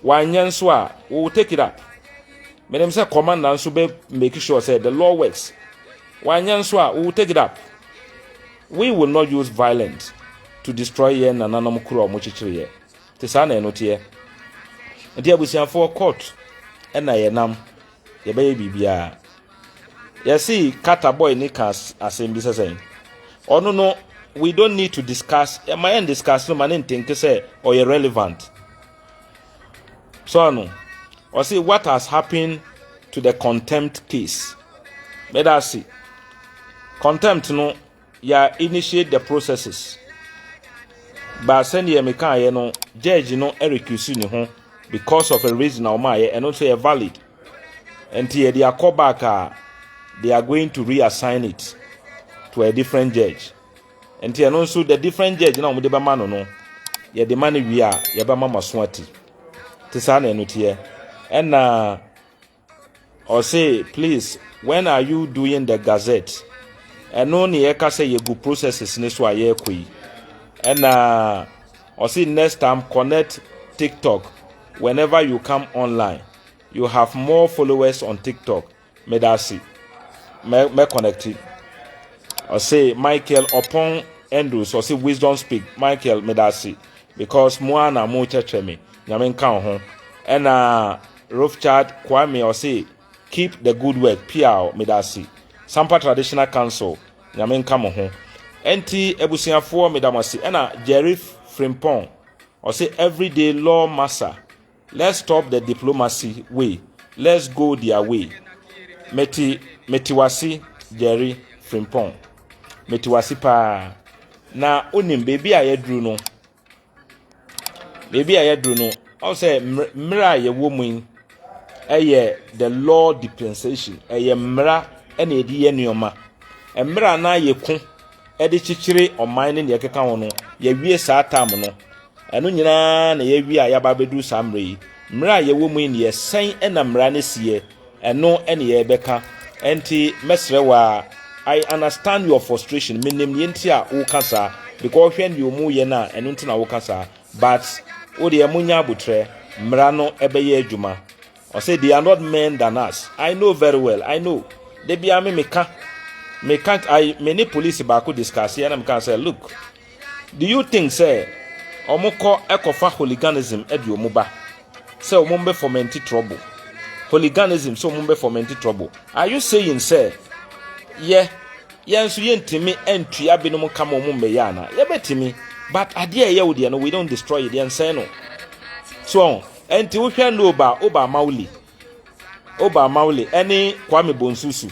wanyɛ nso a, we will take it up. Menim sɛ commander nso bɛ make sure sɛ the law works. Wanyɛ nso a, we will take it up. We will not use violence to destroy yɛn nananom kuro a wɔn kyekyere yɛ te. Saa na ɛno teɛ. Nti abusuafoɔ, court ɛna yɛnam yɛbɛyɛ biribiara. Yɛsi kata boy ne ka asɛm bi sɛ sɛn ɔno no, we don't need to discuss. Ɛma yɛn discuss no ma ne ntenke sɛ ɔyɛ relevant so. Ano ɔsi, "What has happened to the contempt case?" Mɛda ase. Contempt no, yɛ initiate the processes, but sɛdeɛ mekaeɛ no, judge no recuse ne ho because of a reason a ɔmo ayɛ. Ɛno nso yɛ valid. Nti yɛde akɔ back a, they are going to reassign it to a different judge. Nti ɛno nso, the different judge na wɔde bɛma no, yɛde ma no wie a, yɛbɛma ma so ati te. Saa na ɛno teɛ. Ɛna ɔse, "Please, when are you doing the gazette?" Ɛno ne yɛka sɛ yɛgu processes ne so a yɛrekɔ yi. Ɛna ɔse, "Next time connect TikTok whenever you come online. You have more followers on TikTok." Medasi, mɛ mɛ connect. Ɔse Michael Ɔpɔn Andrews, ɔse, "Wisdom speak." Michael, medasi, because mo a na mo kyerɛkyerɛ me. Nyame nka wo ho. Ɛna Rofchard Kwame ɔse, "Keep the good work." Piao, medasi. Sampa Traditional Council, Nyame nka mo ho. Ɛnti abusuafoɔ, meda mo ase. Ɛna Jerry Frimpong ɔse, "Everyday law master, let's stop the diplomacy way, let's go their way." Meti meti wase, Jerry Frimpong, meti wase paa. Na onim beebi a yɛduru no, beebi a yɛduru no, ɔwɔ sɛ mmerɛ a yɛwɔ mu yi ɛyɛ the law dispensation. Ɛyɛ mmara ɛna yɛde yɛ nneɛma. Mmerɛ a na yɛko ɛde kyekyere ɔman ne nea ɛkeka ho no, yɛwie saa tam no. Ɛno nyinaa na yɛwie a yɛaba abɛduru saa mmerɛ yi. Mmerɛ a yɛwɔ mu yi ne yɛsɛn ɛna mmara no siɛ, ɛno ɛne yɛbɛka. Ɛnti mɛsrɛ wɔ a, I understand your frustration. Menim deɛ nti a woka saa, because hwɛ deɛ ɔmu yɛ no a, ɛno nti na woka saa. But wo deɛ, monya abotrɛ, mmara no ɛbɛyɛ adwuma. Ɔsɛ they are not men than us. I know very well, I know. De bia me meka meka, I me ne police baako discuss yɛ na meka sɛ, "Look, do you think sɛ ɔmo kɔ ɛkɔfa hooliganism ɛde ɔmo ba sɛ ɔmo bɛ foment trouble, hooliganism sɛ ɔmo bɛ foment trouble? Are you saying sɛ yɛ yɛn nso yɛntumi ntua binom kama ɔmo mmɛyɛ ana? Yɛbɛtumi, but adeɛ a ɛyɛ wo deɛ no, we don't destroy it. Yɛnsɛn no so." Ɛnti wohwɛ no, Oba Mawuli, Oba Mawuli ɛne Kwame Bonsusu,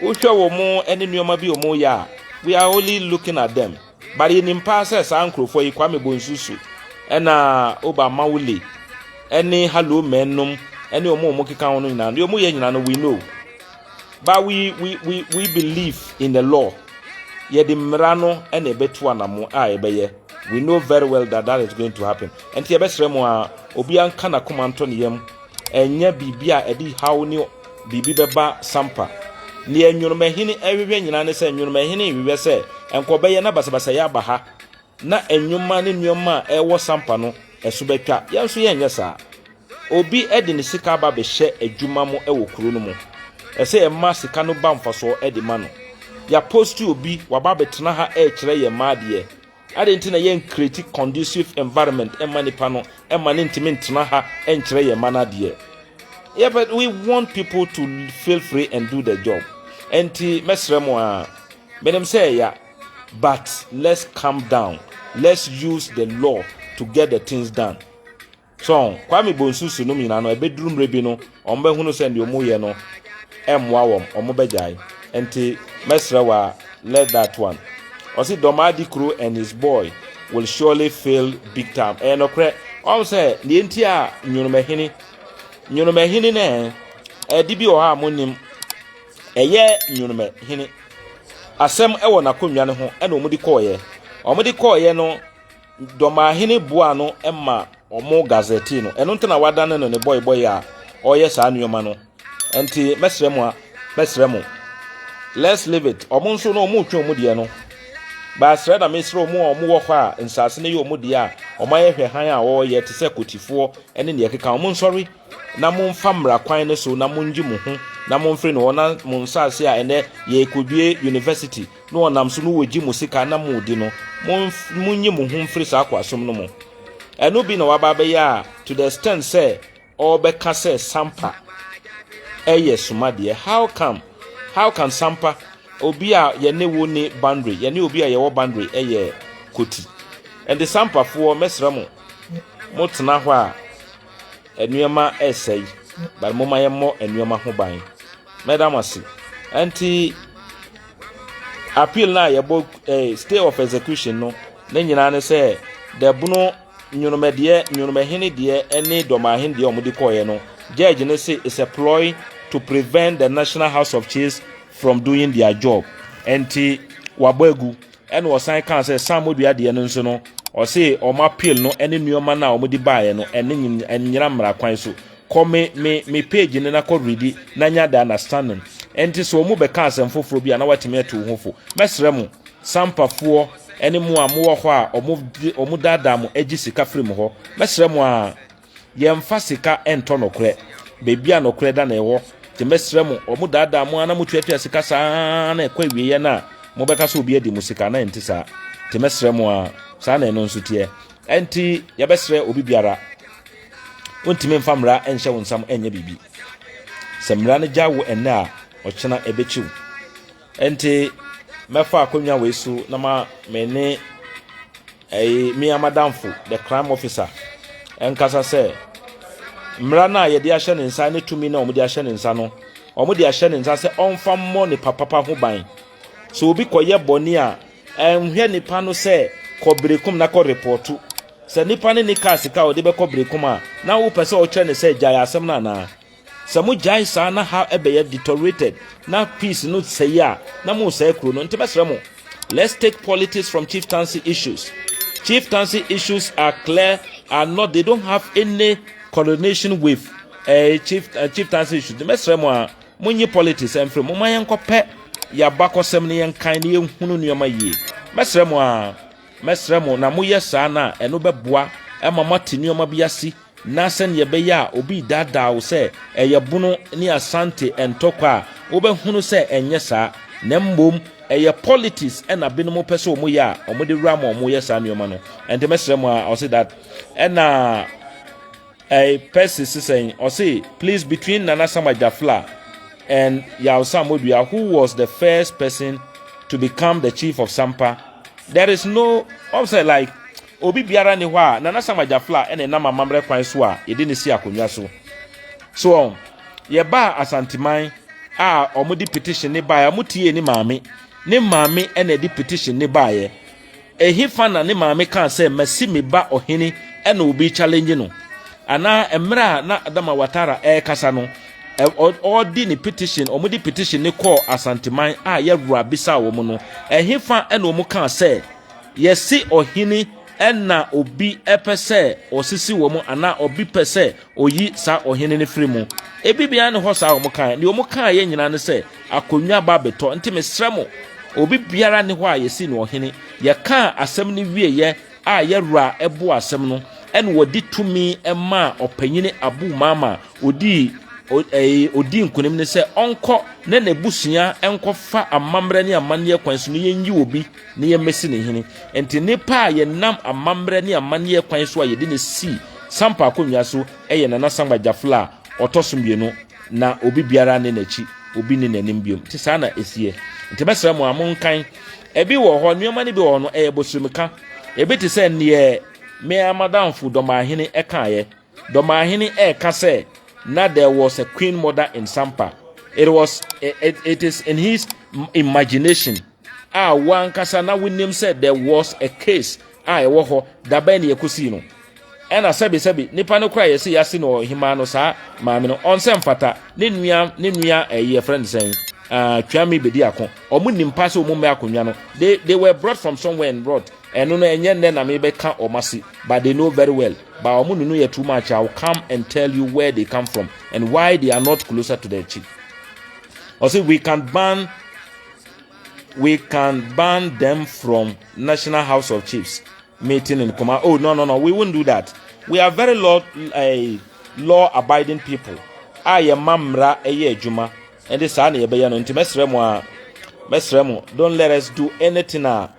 wohwɛ wɔn mo ɛne nneɛma bi wɔn yɛ a, we are only looking at them, but yɛnim paa sɛ saa nkurɔfoɔ yi, Kwame Bonsusu ɛna Oba Mawuli ɛne Hello Men nom ɛne wɔn a wɔn keka ho no nyinaa, deɛ wɔn yɛ nyinaa no, we know, but we believe in the law. Yɛde mmara no ɛna ɛbɛto anamo a yɛbɛyɛ. We know very well that that is going to happen. Nti yɛbɛsrɛ mu a, obiara nka n'akoma ntɔ ne yam. Ɛnyɛ biribi a ɛde haw ne biribi bɛba Sampa. Nea nnwomahene ɛhwehwɛ nyinaa ne sɛ nnwomahene hwehwɛ sɛ nkɔbɛyɛ na basabasayɛ aba ha na nnwoma ne nneɛma a ɛwɔ Sampa no ɛso bɛtwa. Yɛn nso yɛnyɛ saa. Obi de ne sika aba abɛhyɛ adwuma mu wɔ kuro no mu, ɛsɛ ɛma sika no ba mfasoɔ de ma no. Yɛapost obi waba abɛtena ha ɛrekyerɛ yɛn mmaa adeɛ ade, nti na yɛn create conducive environment ɛma nipa no ɛma ne ntumi ntena ha ɛnkyerɛ yɛn mma no adeɛ. Yeah, but we want people to feel free and do the job. Nti mɛsrɛ mo a, menim sɛ ɛya, but let's calm down, let's use the law to get the things done. So Kwame Bonsusu nom nyinaa no, ɛbɛduru mmerɛ bi no, ɔmo bɛhunu sɛ deɛ ɔmo yɛ no ɛmmoa wɔn, ɔmo bɛgyae. Nti mɛsrɛ wa, let that one. Ɔsi Dɔm Kuro and his boy will surely fail big time. Ɛyɛ nokorɛ. Ɔmo sɛ deɛ nti a nnwomahene nnwomahene no ɛde bi wɔ hɔ a mo nim ɛyɛ nnwomahene. Asɛm wɔ n'akonnwa no ho ɛna wɔn de kɔɔeɛ. Wɔn de kɔɔeɛ no, Dɔmahene boaa no ma wɔn gazɛtee no. Ɛno nti na wadane no ne bɔebɔe a ɔreyɛ saa nneɛma no. Nti mɛsrɛ mo a, mɛsrɛ mo. Let's leave it. Wɔn nso no wɔn retwe wɔn deɛ no. Baasrɛ na mesrɛ wɔn a wɔn wɔ hɔ a nsaase no yɛ wɔn deɛ a wɔn ayɛ hwɛ han a wɔreyɛ te sɛ kotifoɔ ne deɛ ɛkeka wɔn nsɔre na momfa mmara kwan no so na mongye mo ho na momfiri no hɔ na mo nsaase a ɛnɛ yɛrekɔdue university na ɔnam so no wɔgye mo sika na modi no, monyi mo ho mfiri saa akoasom no mu. Ɛno bi na waba abɛyɛ a to the extent sɛ ɔrebɛka sɛ Sampa ɛyɛ suma deɛ. How come? How can Sampa, obi a yɛne wo ne boundary, yɛne obi a yɛwɔ boundary ɛyɛ Koti. Ɛnde Sampafoɔ, mɛsrɛ mo, motena hɔ a nneɛma ɛresɛe, but momma yɛmmɔ nneɛma ho ban. Mɛda mo ase. Ɛnti appeal no a yɛbɔ stay of execution no ne nyinaa ne sɛ dɛbono nnwomɛdeɛ, nnwomɛhene deɛ ne dɔmahene deɛ a wɔde kɔɔeɛ no, judge no say it's a ploy to prevent the National House of Chiefs from doing their job. Ɛnti wabɔ agu. Ɛna ɔsan kaa sɛ Samodua deɛ no nso no, ɔse ɔmo appeal no ne nneɛma no a wɔde baeɛ no ɛne nyina mmara kwan so. Kɔ me page no na kɔ read na nya the understanding. Ɛnti sɛ ɔmo bɛka asɛm foforɔ bi a na watumi atu wo ho fo. Mɛsrɛ mo, Sampafoɔ ɛne mo a mowɔ hɔ a ɔmo daadaa mo agye sika firi mo hɔ, mɛsrɛ mo a yɛmfa sika ɛntɔ nɔkorɛ. Beebi a nɔkorɛ da na ɛwɔ. Nti mɛsrɛ mo, ɔmo daadaa mo a na motuatua sika saa na ɛkɔ awieɛ no a mobɛka sɛ obi adi mo sika na ɛnte saa. Nti mɛsrɛ mo a saa na ɛno nso teɛ. Ɛnti yɛbɛsrɛ obi biara, wontumi mfa mmara ɛnhyɛ wo nsam ɛnyɛ biribi. Sɛ mmara no gya wo ɛnnɛ a, ɔkyena ɛbɛkyiw. Ɛnti mɛfa akonnwa wei so na ma me ne ɛyi me amadamfo the crime officer ɛnkasa sɛ mmara no a yɛde ahyɛ ne nsa ne tumi no a wɔde ahyɛ ne nsa no, wɔde ahyɛ ne nsa sɛ ɔmfa mmɔ nipa papa ho ban. So obi kɔyɛ bɔne a, ɛnhwɛ nipa no sɛ kɔ Berekum na kɔ report. Sɛ nipa ne ne kaa sika a ɔde bɛkɔ Berekum a, na wopɛ sɛ ɔkyerɛ ne sɛ gyae asɛm no anaa? Sɛ mo gyae saa na ha ɛbɛyɛ deteriorated na peace no sɛe a, na mo sɛe kuro no. Nti bɛsrɛ mo, let's take politics from chieftaincy issues. Chieftaincy issues are clear, are not, they don't have any correlation with chieftaincy issues. Mɛsrɛ mo a monyi politics ɛmfiri mo ma yɛnkɔpɛ yɛabakɔsɛm ne yɛnkan ne yɛnhunu nneɛma yie. Mɛsrɛ mo a, mɛsrɛ mo na moyɛ saa no a, ɛno bɛboa ɛma moate nneɛma bi ase na sɛnea ɛbɛyɛ a obi daadaa wo sɛ ɛyɛ Bono ne Asante ntɔkwa a, wobɛhunu sɛ ɛnyɛ saa, na mmom ɛyɛ politics ɛna binom pɛ sɛ wɔn yɛ a wɔde wura ma wɔn yɛ saa nneɛma no. Ɛnti mɛsrɛ mo a ɔse that ɛna ɛyɛ Percy sisɛn ɔse, "Please, between Nana Sama Jafla and Yaw Samodua, who was the first person to become the chief of Sampa?" There is no ɔsɛ like obi biara ni hɔ a Nana Sama Jafla ɛna ɛnam amammerɛ kwan so a yɛde ne si akonnwa so. So yɛbaa Asanteman a wɔde petition ne baeɛ, wɔn tie ne maame, ne maame ɛna ɛde petition ne baeɛ. Ehifa na ne maame kaa sɛ masi me ba ɔhene ɛna obi challenge no anaa? Mmerɛ a na Adama Watara ɛrekasa no, ɔde ne petition, wɔde petition ne kɔɔ Asanteman a yɛwura bisa wɔn no, ɛhefa ɛna wɔn kaa sɛ yɛsi ɔhene ɛna obi ɛpɛ sɛ ɔsisi wɔn anaa obi pɛ sɛ oyi saa ɔhene no firi mu? Ebi bia ne hɔ saa wɔn kaa. Deɛ wɔn kaa yɛ nyinaa ne sɛ akonnwa ba abɛtɔ. Nti mesrɛ mo, obi biara ne hɔ a yɛsi no ɔhene. Yɛkaa asɛm no wieɛ a, yɛwura ɛbo asɛm no ɛna wɔde tumi ɛmaa ɔpanyini Abu Mama odii ɛɛ odi nkunim ne sɛ ɔnkɔ ne n'abusua nkɔfa amammerɛ ne amanneɛ kwan so no yɛnyi obi ne yɛmmɛsi ne hene. Nti nipa a yɛnam amammerɛ ne amanneɛ kwan so a yɛde ne si Sampa akonnwa so ɛyɛ Nana Sangba Jafla a ɔtɔ so mmienu, na obi biara ne n'akyi, obi ne n'anim biom. Nti saa na esie. Nti mɛsrɛ mo a monkan. Ebi wɔ hɔ, nneɛma no bi wɔ hɔ no ɛyɛ bosomika. Ebi te sɛ neɛ me amadamfo Dɔmaahene ɛkaeɛ. Dɔmaahene ɛɛka sɛ na there was a queen mother in Sampa. It is in his imagination a wankasa na wonim sɛ there was a case a ɛwɔ hɔ dabɛn ne yɛkɔsii no. Ɛna sɛbi sɛbi, nipa no kora yɛsɛ yɛase no ɔhemaa no, saa maame no ɔnsɛ mfata ne nua ɛyi yɛfrɛ no sɛn. Twame bedi ako. Ɔmo nim pa sɛ ɔmo mmɛ akonnwa no. They were brought from somewhere and brought. Ɛno no ɛnyɛ nnɛ na mebɛka ɔmo ase, but they know very well. But ɔmo nunu yɛ too much. I will come and tell you where they come from and why they are not closer to the chief. Ɔsɛ we can ban them from National House of Chiefs meeting in Kuma. Oh, no, we won't do that. We are very law abiding people. A yɛ ma mmara ɛyɛ adwuma, ɛde saa na yɛbɛyɛ no. Nti mɛsrɛ mo a, mɛsrɛ mo, don't let us do anything a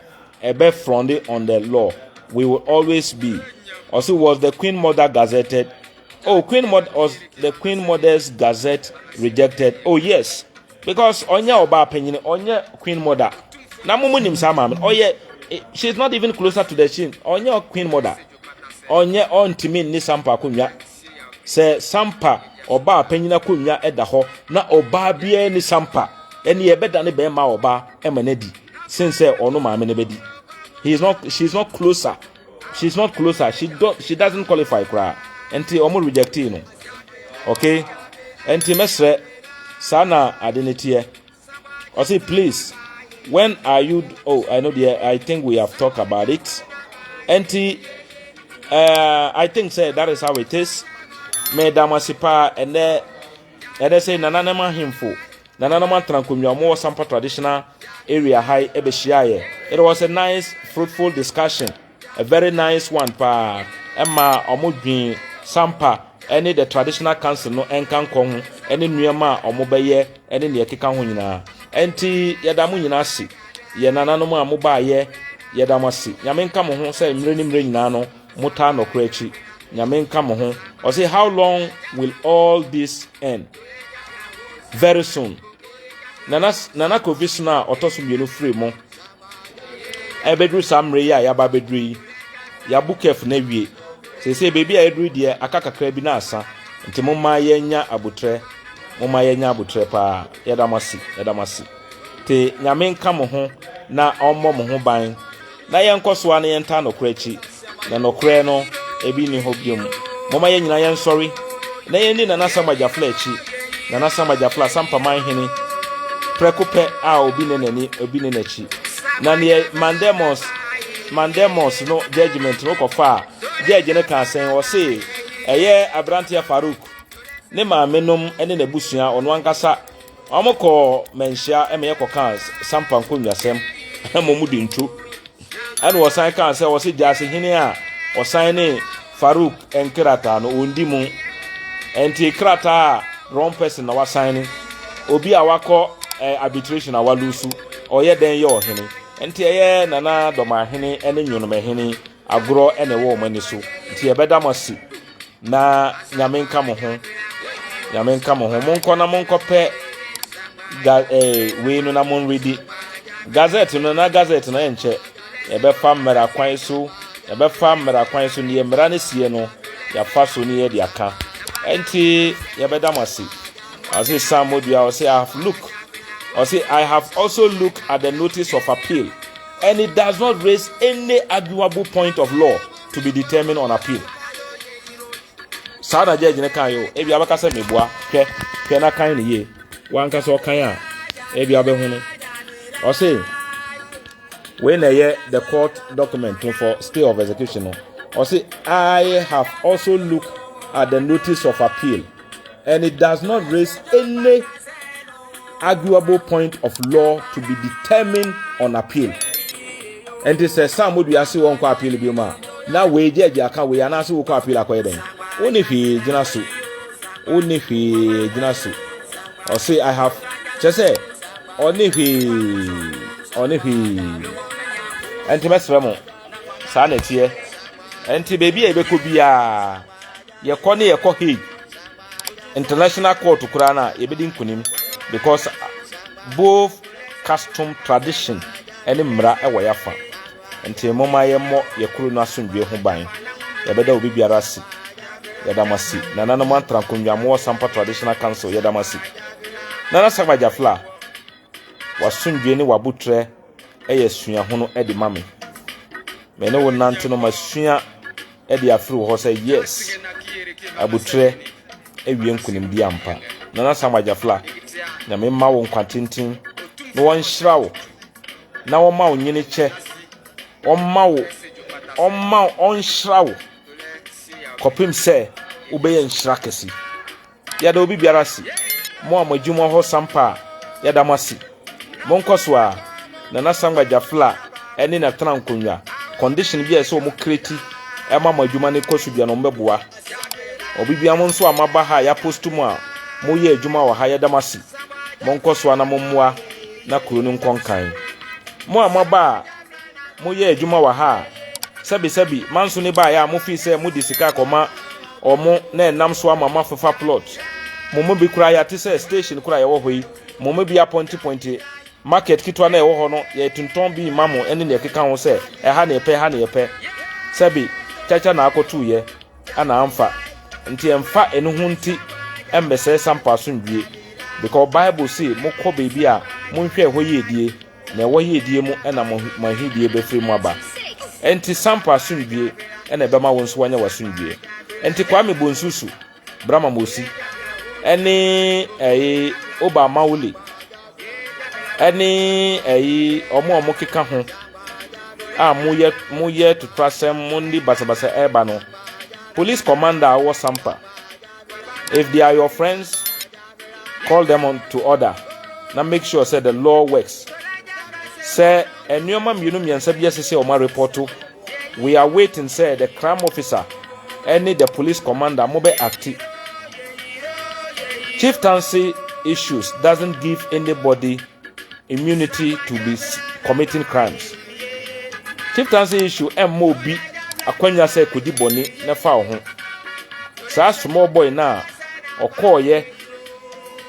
ɛbɛ front on the law. We will always be. Also, was the Queen Mother gazetted? Oh, Queen Mother, was the Queen Mother's gazette rejected? Oh yes, because ɔnyɛ ɔbaa panyin, ɔnyɛ Queen Mother. Na mo mo nim saa maame, ɔyɛ, she is not even closer to the chin. Ɔnyɛ Queen Mother, ɔnyɛ, ɔntumi nni Sampa akonnwa. Sɛ Sampa ɔbaa panyin akonnwa ɛda hɔ na ɔbaa biara ni Sampa, ɛne yɛbɛda ne bɛrima ɔbaa ɛma n'adi sin sɛ ɔno maame no bɛdi. He is not, she is not closer, she is not closer, she doesn't qualify koraa, nti ɔmo reject no. Okay, nti mɛsrɛ, saa na ade ne teɛ. Ɔsi, please, when are you? Oh, I know there, I think we have talked about it. Nti I think say that is how it is. Mɛda mo ase paa. Ɛnɛ sɛ nananom ahemfo, nananom atena nkonnwa ɔmo wɔ Sampa traditional area ha ɛbɛhyia yɛ. It was a nice, fruitful discussion, a very nice one paa. Ɛma ɔmo dwen Sampa ɛne the traditional council no ɛnka nkɔ ho, ɛne nneɛma a ɔmo bɛyɛ, ɛne nea ɛkeka ho nyinaa. Ɛnti yɛda mo nyinaa ase, yɛ nananom a mo baayɛ, yɛda mo ase. Nyame nka mo ho sɛ mmerɛ ne mmerɛ nyinaa no mo taa nɔkorɛ akyi. Nyame nka mo ho. Ɔsɛ, how long will all this end? Very soon. Nana Kofi Sono a ɔtɔ so mmienu firi mu ɛbɛduru saa mmerɛ yi a yɛaba abɛduru yi, yɛabo kɛf no awie. Seesei beebi a yɛduru deɛ, aka kakra bi na asa. Nti momma yɛnya abotrɛ, momma yɛnya abotrɛ paa. Yɛda mo ase, yɛda mo ase. Te Nyame nka mo ho na ɔmmɔ mo ho ban, na yɛnkɔ so a na yɛnta nɔkorɛ akyi, na nɔkorɛ no ebi nni hɔ biom. Momma yɛn nyinaa yɛnsɔre na yɛnni Nana Sam Agyafla akyi. Nana Sam Agyafla, Sampaman hene prɛko pɛ a obi ne n'ani, obi ne n'akyi. Na neɛ mandamus no judgement no kɔfa a, judge no ka asɛn, ɔse ɛyɛ aberanteɛ Farouk ne maame nom ne n'abusua, ɔno ankasa, wɔn kɔ Manhyia ɛma yɛkɔka Sampa nkonnwasɛm ɛma ɔmo di ntwo. Ɛna wɔsan kaa sɛ wɔsi gyaase hene a ɔsan ne Farouk nkrataa no ɔndi mu. Nti krataa a wrong person na wasan ne obi a wakɔ arbitration a walose, ɔyɛ dɛn yɛ ɔhene? Nti ɛyɛ Nana Dɔmahene ne Nwonomahene agorɔ ɛna ɛwɔ wɔn ani so. Nti yɛbɛda mo ase na Nyame nka mo ho, Nyame nka mo ho. Monkɔ na monkɔpɛ ga wei no na monredi gazette no, na gazette no ɛnkyɛ yɛbɛfa mmara kwan so, yɛbɛfa mmara kwan so. Neɛ mmara no sie no, yɛafa so ne yɛde aka. Nti yɛbɛda mo ase. Ɔse Sam Modua, ɔse I have look, ɔse I have also looked at the notice of appeal and it does not raise any arguable point of law to be determined on appeal. Saa na judge ne kan yi o. Ebi abɛka sɛ meboa. Hwɛ, hwɛ na kan ne yie. Wankasa ɔkan a, ebi abɛho no, ɔse wei na ɛyɛ the court document no for stay of execution no. Ɔse I have also looked at the notice of appeal and it does not raise any arguable point of law to be determined on appeal. Nti sɛ Sam Modua se wɔn kɔ appeal bi mu a, na wei gye agye aka wei anaasɛ wokɔ appeal akɔyɛ dɛn? Wonni hwee gyina so, wonni hwee gyina so. Ɔse I have, kyerɛ sɛ ɔne hwee, ɔne hwee. Ɛnti mɛsrɛ mo, saa na ɛteɛ. Ɛnti beebi a yɛbɛkɔ biara, yɛkɔ ne yɛkɔ Hague International Court koraa no a, yɛbɛdi nkonim, because both custom, tradition ɛne mmara ɛwɔ yɛafa. Nti momma yɛmmɔ yɛ kuro no asomdwe ho ban. Yɛbɛda obi biara ase. Yɛda mo ase, nananom antra nkonnwa mowɔ Sampa Traditional Council. Yɛda mo ase. Nana Sam Agyafla, wasomdwe ne wabotrɛ ɛyɛ suahono ɛde ma me. Me ne wo nante no, masua ɛde afiri wɔ hɔ sɛ yes, abotrɛ awie nkonimdi ampa. Nana Sam Agyafla, Nyame mma wo nkwa tenten na wɔnhyira wo na wɔma wo nyini kyɛ. Ɔmma wo, ɔmma wo, ɔnhyira wo kɔpem sɛ wobɛyɛ nhyira kɛse. Yɛda obi biara ase. Mo a mo adwuma hɔ sampa a, yɛda mo ase. Monkɔ so a, Nana Sangba Jafla ne Natena Nkonnwa, condition bi a ɛsɛ wɔn kreti ɛma mo adwuma no kɔ so bia no wɔn bɛboa. Obi bia mo nso a moaba ha a yɛapost mo a moyɛ adwuma wɔ ha yɛda mo ase. Monkɔ so a na mommoa na kuro no nkɔ nkan. Mo a moaba a moyɛ adwuma wɔ ha a, sɛbisɛbi, manso ne baeɛ a mofii sɛ mode sika akɔma wɔn na ɛnam so ama moafefa plot. Mo mu bi koraa yɛate sɛ station koraa yɛwɔ hɔ yi, mo mu bi apɔntepɔnte market ketewa na ɛwɔ hɔ no, yɛtontɔn bi ma mo ne nea ɛkeka ho sɛ ɛha na yɛpɛ, ɛha na yɛpɛ. Sɛbi, kyakya na akɔtoyɛ ana amfa. Nti ɛmfa ɛno ho nti ɛmmɛsɛe sampa asomdwie. Because Bible se mokɔ baabi a monhwɛ ɛhɔ yiedie. Na ɛwɔ yiedie mu na mo mo ahidie bɛfiri mu aba. Ɛnti sampa asomdwie na ɛbɛma wo nso wanya w'asomdwie. Ɛnti Kwame Bonsusu, Brahma Mosi, ɛne ɛyi Oba Mawuli, ɛne ɛyi ɔmo a ɔmo keka ho a moyɛ moyɛ totorasɛm mo ne basabasa ɛreba no, police commander a ɔwɔ Sampa, if they are your friends, call them on to order na make sure sɛ the law works sɛ nneɛma mmienu mmiɛnsa bi ɛsɛ sɛ wɔn arepɔto. We are waiting sɛ the crime officer ɛne the police commander mo bɛ acti. Chieftaincy issues doesn't give anybody immunity to be committing crimes. Chieftaincy issue ɛmma obi akwanya sɛ kodi bɔne na fa wo ho. Saa small boy na ɔkɔɔyɛ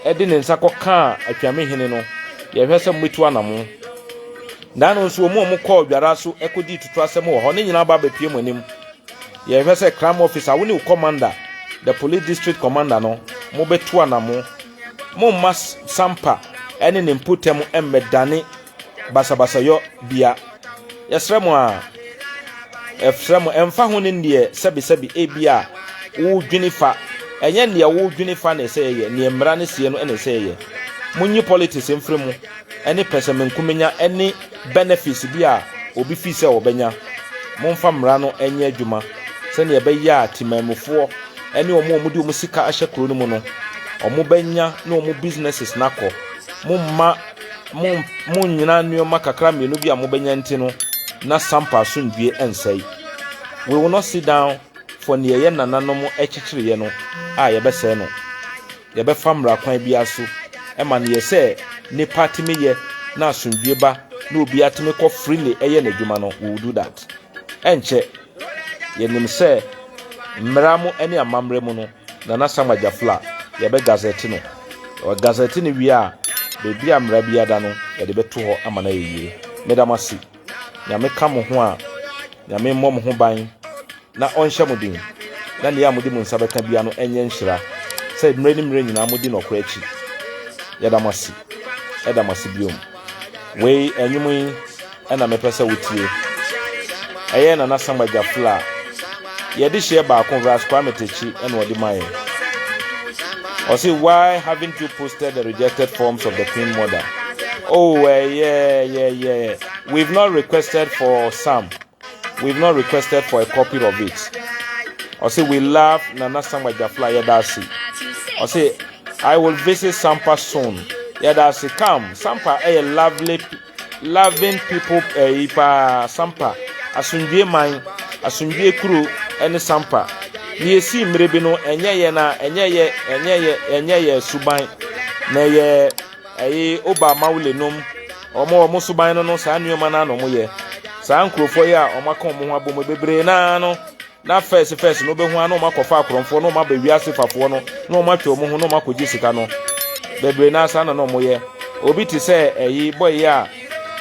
ɛde ne nsa kɔkaa Atwamehene no, yɛhwɛ sɛ mobɛtu anamo. Daano nso wɔn a wɔkɔɔ dwara so kɔdii tutu asɛm wɔ hɔ ne nyinaa ba abɛpue mo anim. Yɛhwɛ sɛ crime officer, wo ne wo commander, the police district commander no, mobɛtu anamo. Momma Sampa ne ne mpɔtam mmɛdane basabasayɔ bea. Yɛsrɛ mo a, yɛsrɛ mo, ɛmfa ho ne neɛ sɛbesɛbe ebi a wodwene fa, ɛnyɛ neɛ wodwene fa na ɛsɛ yɛyɛ, neɛ mmara no seɛ no na ɛsɛ yɛyɛ. Monyi politics mfiri mu. ne pɛsɛmenkomenya ne benefits bi a obi fi sɛ ɔbɛnya. Momfa mmara no nyɛ adwuma sɛnea ɛbɛyɛ a temanmufoɔ ne wɔn a wɔde wɔn sika ahyɛ kuro no mu no, wɔbɛnya ne wɔn businesses no akɔ. Momma mo monnyina nneɛma kakra mmienu bi a mobɛnya nti no na sampa asomdwie nsɛe. We will not sit down for nea yɛn nananom kyekyereeɛ no a yɛbɛsɛe no. Yɛbɛfa mmara kwan biara so ma no yɛ sɛ nnipa tumi yɛ na asomdwie ba na obiara tumi kɔ freely yɛ n'adwuma no, we will do that. Ɛnkyɛ, yɛnim sɛ mmara mu ne amammerɛ mu no, Nana Sama Gyafla, yɛbɛ gazette no. Yɛ gazette no wie a, baabi a mmara biara da no, yɛde bɛto hɔ ama no ayɛ yie. Meda mo ase. Nyame ka mo ho a, Nyame mmɔ mo ho ban na ɔnhyɛ mo den, na nea mode mo nsa bɛka biara no nyɛ nhyira, sɛ mmerɛ ne mmerɛ nyinaa modi nɔkorɛ akyi. Yɛda mo ase. Yɛda mo ase biom. Wei, ɛnwom yi ɛna mepɛ sɛ wotie. Ɛyɛ Nana Samba Gyafla. Yɛde hyeɛ baako, Ras Kwame Tekyi ɛna ɔde ma yɛn. Ɔse, why haven't you posted the rejected forms of the Queen Mother? Oh, yeah, yeah, yeah. We've not requested for some. We've not requested for a copy of it. Ɔse, we love Nana Samba Gyafla, yɛda ase. Ɔse, I will visit Sampa soon. Yɛda ase, come. Sampa ɛyɛ lovely, loving people ɛyi paa. Sampa, asomdwie man, asomdwie kuro ɛne Sampa. Ne yɛsi mmerɛ bi no, ɛnyɛ yɛ na, ɛnyɛ yɛ, ɛnyɛ yɛ, ɛnyɛ yɛ suban. Na ɛyɛ Ɛyi Oba Mawule nom, wɔn a wɔn suban no no saa nneɛma no ara na wɔyɛ. Saa nkurɔfoɔ yi a wɔaka wɔn ho abom bebree naa no, na fɛs fɛs no wobɛhu ara na wɔn akɔfa akorɔmfoɔ na wɔn aba wiase fafoɔ no na wɔn atwe wɔn ho na wɔn akɔgye sika no. Bebree naa saa na na wɔyɛ. Obi te sɛ ɛyi bɔyi yi a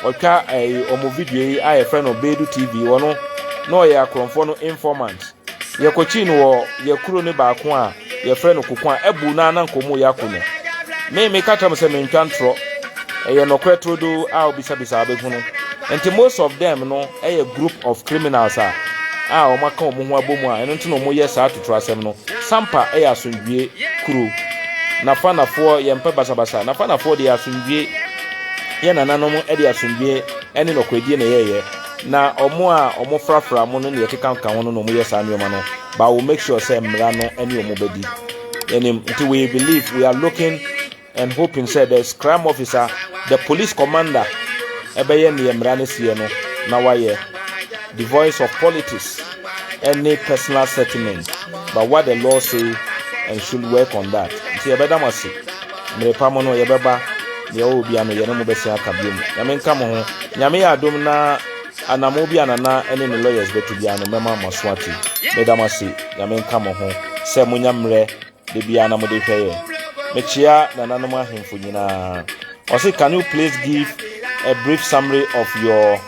ɔtwa ɛyi wɔn video yi a yɛfrɛ no Bedu TV, wɔn na ɔyɛ akorɔmfoɔ no informant. Yɛkɔkyii no wɔ yɛ kuro no baako a yɛfrɛ no Koko a abu no ara na nka ɔmo yɛ ako no. Me meka kyerɛ mo sɛ mentwa ntorɔ. Ɛyɛ nɔkorɛ turodoo a wobisabisa a wobɛhunu. Nti most of them no yɛ group of criminals a a wɔn aka wɔn ho abɔ mu a ɛno nti na wɔn yɛ saa atuturasɛm no. Sampa yɛ asomdwie kuro. Nafanafoɔ yɛmpɛ basabasa. Nafanafoɔ deɛ asomdwie, yɛn nananom de asomdwie ne nɔkorɛdie na ɛyɛɛyɛ. Na wɔn a wɔfrafra mo no ne ɛkeka ka ho no na wɔyɛ saa nneɛma no. But we make sure sɛ mmara no ne wɔn bɛdi. Yɛnim nti we believe we are looking and hoping sɛ the crime officer, the police commander ɛbɛyɛ neɛ mmara no seɛ no na wayɛ devoid of politics any personal settlement but what the law say and should work on that. Nti yɛbɛda mo ase mmere pa mu no yɛbɛba deɛ ɔwɔ bia no yɛne mo bɛsia aka biom. Nyame nka mo ho. Nyame yɛ adom na anamo bi a Nana ne ne lawyers bɛto biara no mɛma mo aso ate. Meda mo ase. Nyame nka mo ho sɛ monya mmerɛ da biara na mode hwɛ yɛ. Mekyea nananom ahemfo nyinaa. Ɔse can you please give a brief summary of your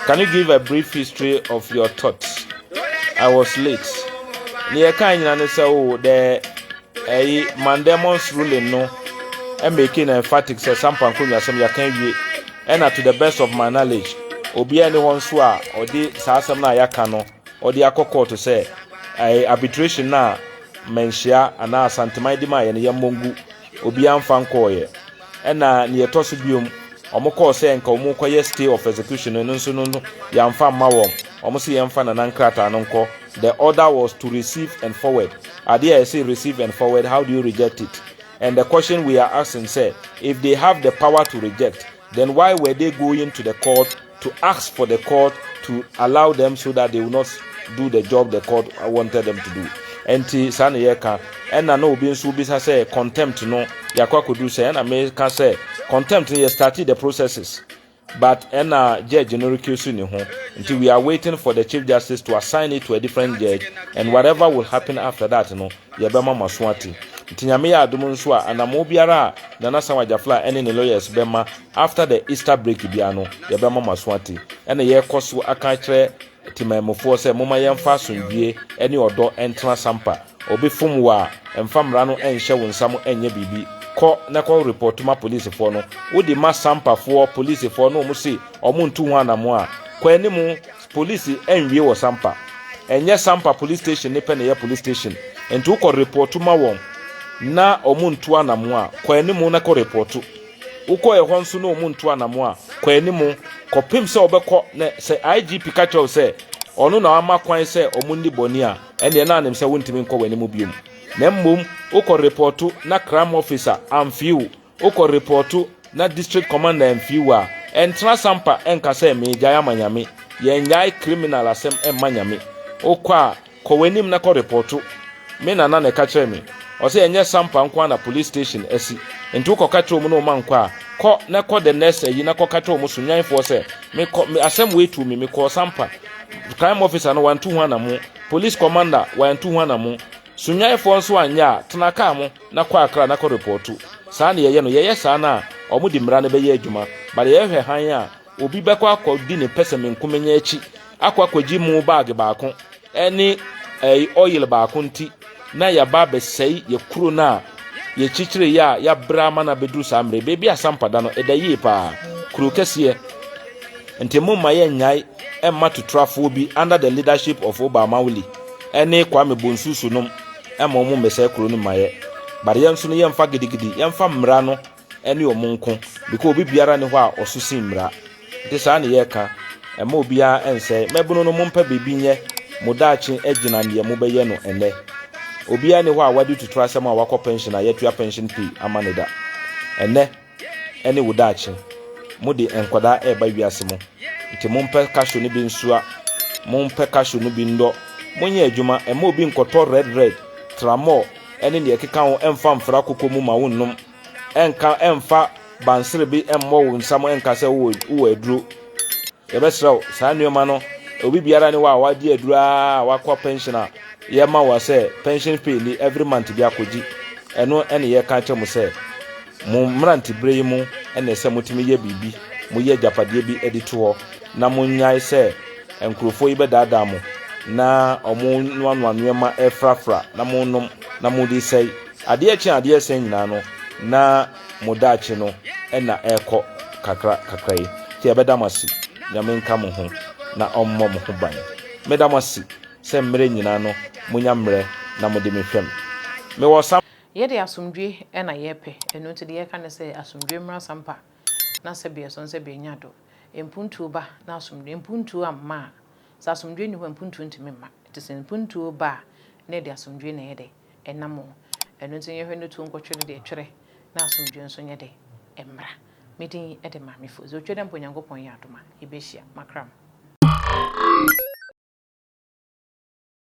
can you give a brief history of your thoughts? I was late. Ne yɛka nyina ne sɛ o the ɛyi mandamus ruling no making emphatic sɛ Sampa nkonnwasɛm yɛaka awie. Ɛna to the best of my knowledge, obiara ne hɔ nso a ɔde saa asɛm no a yɛaka no ɔde akɔ court sɛ ɛyɛ arbitration no a Manhyia anaa Asanteman de maa yɛ no yɛmmɔ ngu. Obiara mfa nkɔɔyɛ. Ɛna ne yɛtɔ so biom, ɔmo kɔɔ sɛ nka ɔmo kɔyɛ stay of execution no nso no yɛamfa mma wɔn. Ɔmo sɛ yɛmfa nana nkrataa no nkɔ. The order was to receive and forward. Adeɛ a yɛsɛ receive and forward, how do you reject it? And the question we are asking sɛ, if they have the power to reject, then why were they going to the court to ask for the court to allow them so that they will not do the job the court wanted them to do? Nti saa na yɛka. Ɛna na obi nso bisa sɛ contempt no yɛakɔ akɔduru sɛ, ɛna meka sɛ contempt no yɛ started the processes, but ɛna judge no recuse ne ho. Nti we are waiting for the Chief Justice to assign it to a different judge, and whatever will happen after that no yɛbɛma mo aso ate. Nti Nyame yɛ adom nso a, anamo biara a Nana Sawa Gyafla ɛne ne lawyers bɛma after the Easter break biara no yɛbɛma mo aso ate. Ɛna yɛrekɔ so aka kyerɛ temamufoɔ sɛ momma yɛmfa asomdwie ne ɔdɔ ntena Sampa. Obi fom wo a, mfa mmara no nhyɛ wo nsam nyɛ biribi. Kɔ na kɔ report ma polisifoɔ no. Wode ma Sampafoɔ polisifoɔ no, ɔmo se ɔmo ntu ho anamo a, kɔ anim. Polisi nwie wɔ Sampa. Ɛnyɛ Sampa police station ne pɛ na ɛyɛ police station. Nti wokɔ report ma wɔn na ɔmo ntu anamo a, kɔ anim na kɔ report. Wokɔ ɛhɔ nso na ɔmo ntu anamo a, kɔ anim kɔpem sɛ ɔbɛkɔ. Na sɛ IGP ka kyerɛw sɛ ɔno na wama kwan sɛ ɔmo nni bɔne a, ɛneɛ na anim sɛ wontumi nkɔ w'anim biom. Na mmom wokɔ report na crime officer amfii wo, wokɔ report na district commander amfii wo a, ɛntena Sampa ɛnka sɛ meegyae ama Nyame. Yɛnnyae criminal asɛm ɛmma Nyame. Wokɔ a, kɔ w'anim na kɔ report. Me nana na ɛka kyerɛ me, ɔsɛ ɛnyɛ Sampa nko ara na police station asi. Nti wokɔka kyerɛ mu na ɔma nkɔ a, kɔ na kɔ the next ayi na kɔka kyerɛ mu so nyanfoɔ sɛ mekɔ me asɛm wei tu mi mekɔɔ Sampa, crime officer no wantu ho anamo, police commander wantu ho anamo, sunyanfoɔ nso anyɛ a, tena kaa mo na kɔ Akra na kɔ report. Saa na yɛyɛ no. Yɛyɛ saa no a, ɔmo de mmara no bɛyɛ adwuma. But yɛhwɛ han a obi bɛkɔ akɔdi ne pɛsɛ menkomenya akyi akɔ akɔgye mu bag baako ɛne ɛyi oil baako nti na yɛaba abɛsɛe yɛ kuro no a yɛkyikyire yɛ a yɛabrɛ ama no abɛduru saa mmerɛ. Beebi a Sampa da no ɛda yie paa, kuro kɛseɛ. Nti momma yɛnnyae ɛmma tuturafoɔ bi under the leadership of Obama Wuli ɛne Kwame Bonsusu nom ɛma ɔmo mmɛsɛe kuro no mmayɛ. But yɛn nso no yɛmfa gidigidi, yɛmfa mmara no ɛne ɔmo nko, because obi biara ne hɔ a ɔso sin mmara. Nti saa ne yɛreka. Ɛma obiara ɛnsɛe mɛbono no. Mompɛ biribi nyɛ mo daakye agyina neɛ mobɛyɛ no ɛnɛ. Obiara ne hɔ a wade tutu asɛm a wakɔ pension a yɛtua pension pay ama ne da. Ɛnɛ ɛne wo daakye. Mode nkwadaa ɛreba wiase mu, nti mompɛ cashew no bi nsua, mompɛ cashew no bi ndɔ, monyɛ adwuma. Ɛma obi nkɔtɔ red red tramol ɛne deɛ ɛkeka ho ɛmfa mfra koko mu ma wo nnom, ɛnka ɛmfa bansere bi ɛmmɔ wo nsam ɛnka sɛ wowɔ aduro. Yɛbɛsrɛ wo, saa nneɛma no, obi biara ne hɔ a wadi aduro a wakɔ pension a yɛma wɔ sɛ pension pay ni every month bi akɔgyi. Ɛno ɛne yɛka kyerɛ mo sɛ mo mmerantebere yi mu ɛna sɛ motumi yɛ biribi, moyɛ agyapadeɛ bi de to hɔ na monyae sɛ nkurɔfoɔ yi bɛdaadaa mo na ɔmo noanoa nneɛma ɛfrafra na monom na mode sɛe adeɛ kye adeɛ sɛn nyinaa no na mo daakye no ɛna ɛrekɔ kakra kakra yi. Nti yɛbɛda mo ase. Nyame nka mo ho na ɔmmɔ mo ho ban. Meda mo ase sɛ mmerɛ nyinaa no monya mmerɛ na mode me hwɛ me. Mewɔ sa. Yɛde asomdwie na yɛpɛ, ɛno nti deɛ yɛka ne sɛ asomdwie mmra Sampa na sɛbeɛ so nsɛbeɛ nya do. Mpuntuo ba na asomdwie, mpuntuo amma a, sɛ asomdwie nni hɔ a mpuntuo ntumi mma. Nti sɛ mpuntuo ba a na yɛde asomdwie na ɛyɛ dɛ? Ɛnam o. Ɛno nti yɛhwɛ no tuo nkɔtwere deɛ twerɛ na asomdwie nso nyɛ dɛ? Ɛmmra. Me din de Maame Fozi. Otwa dɛ mpo Nyankopɔn yɛ adom a, yɛbɛhyia. Makram.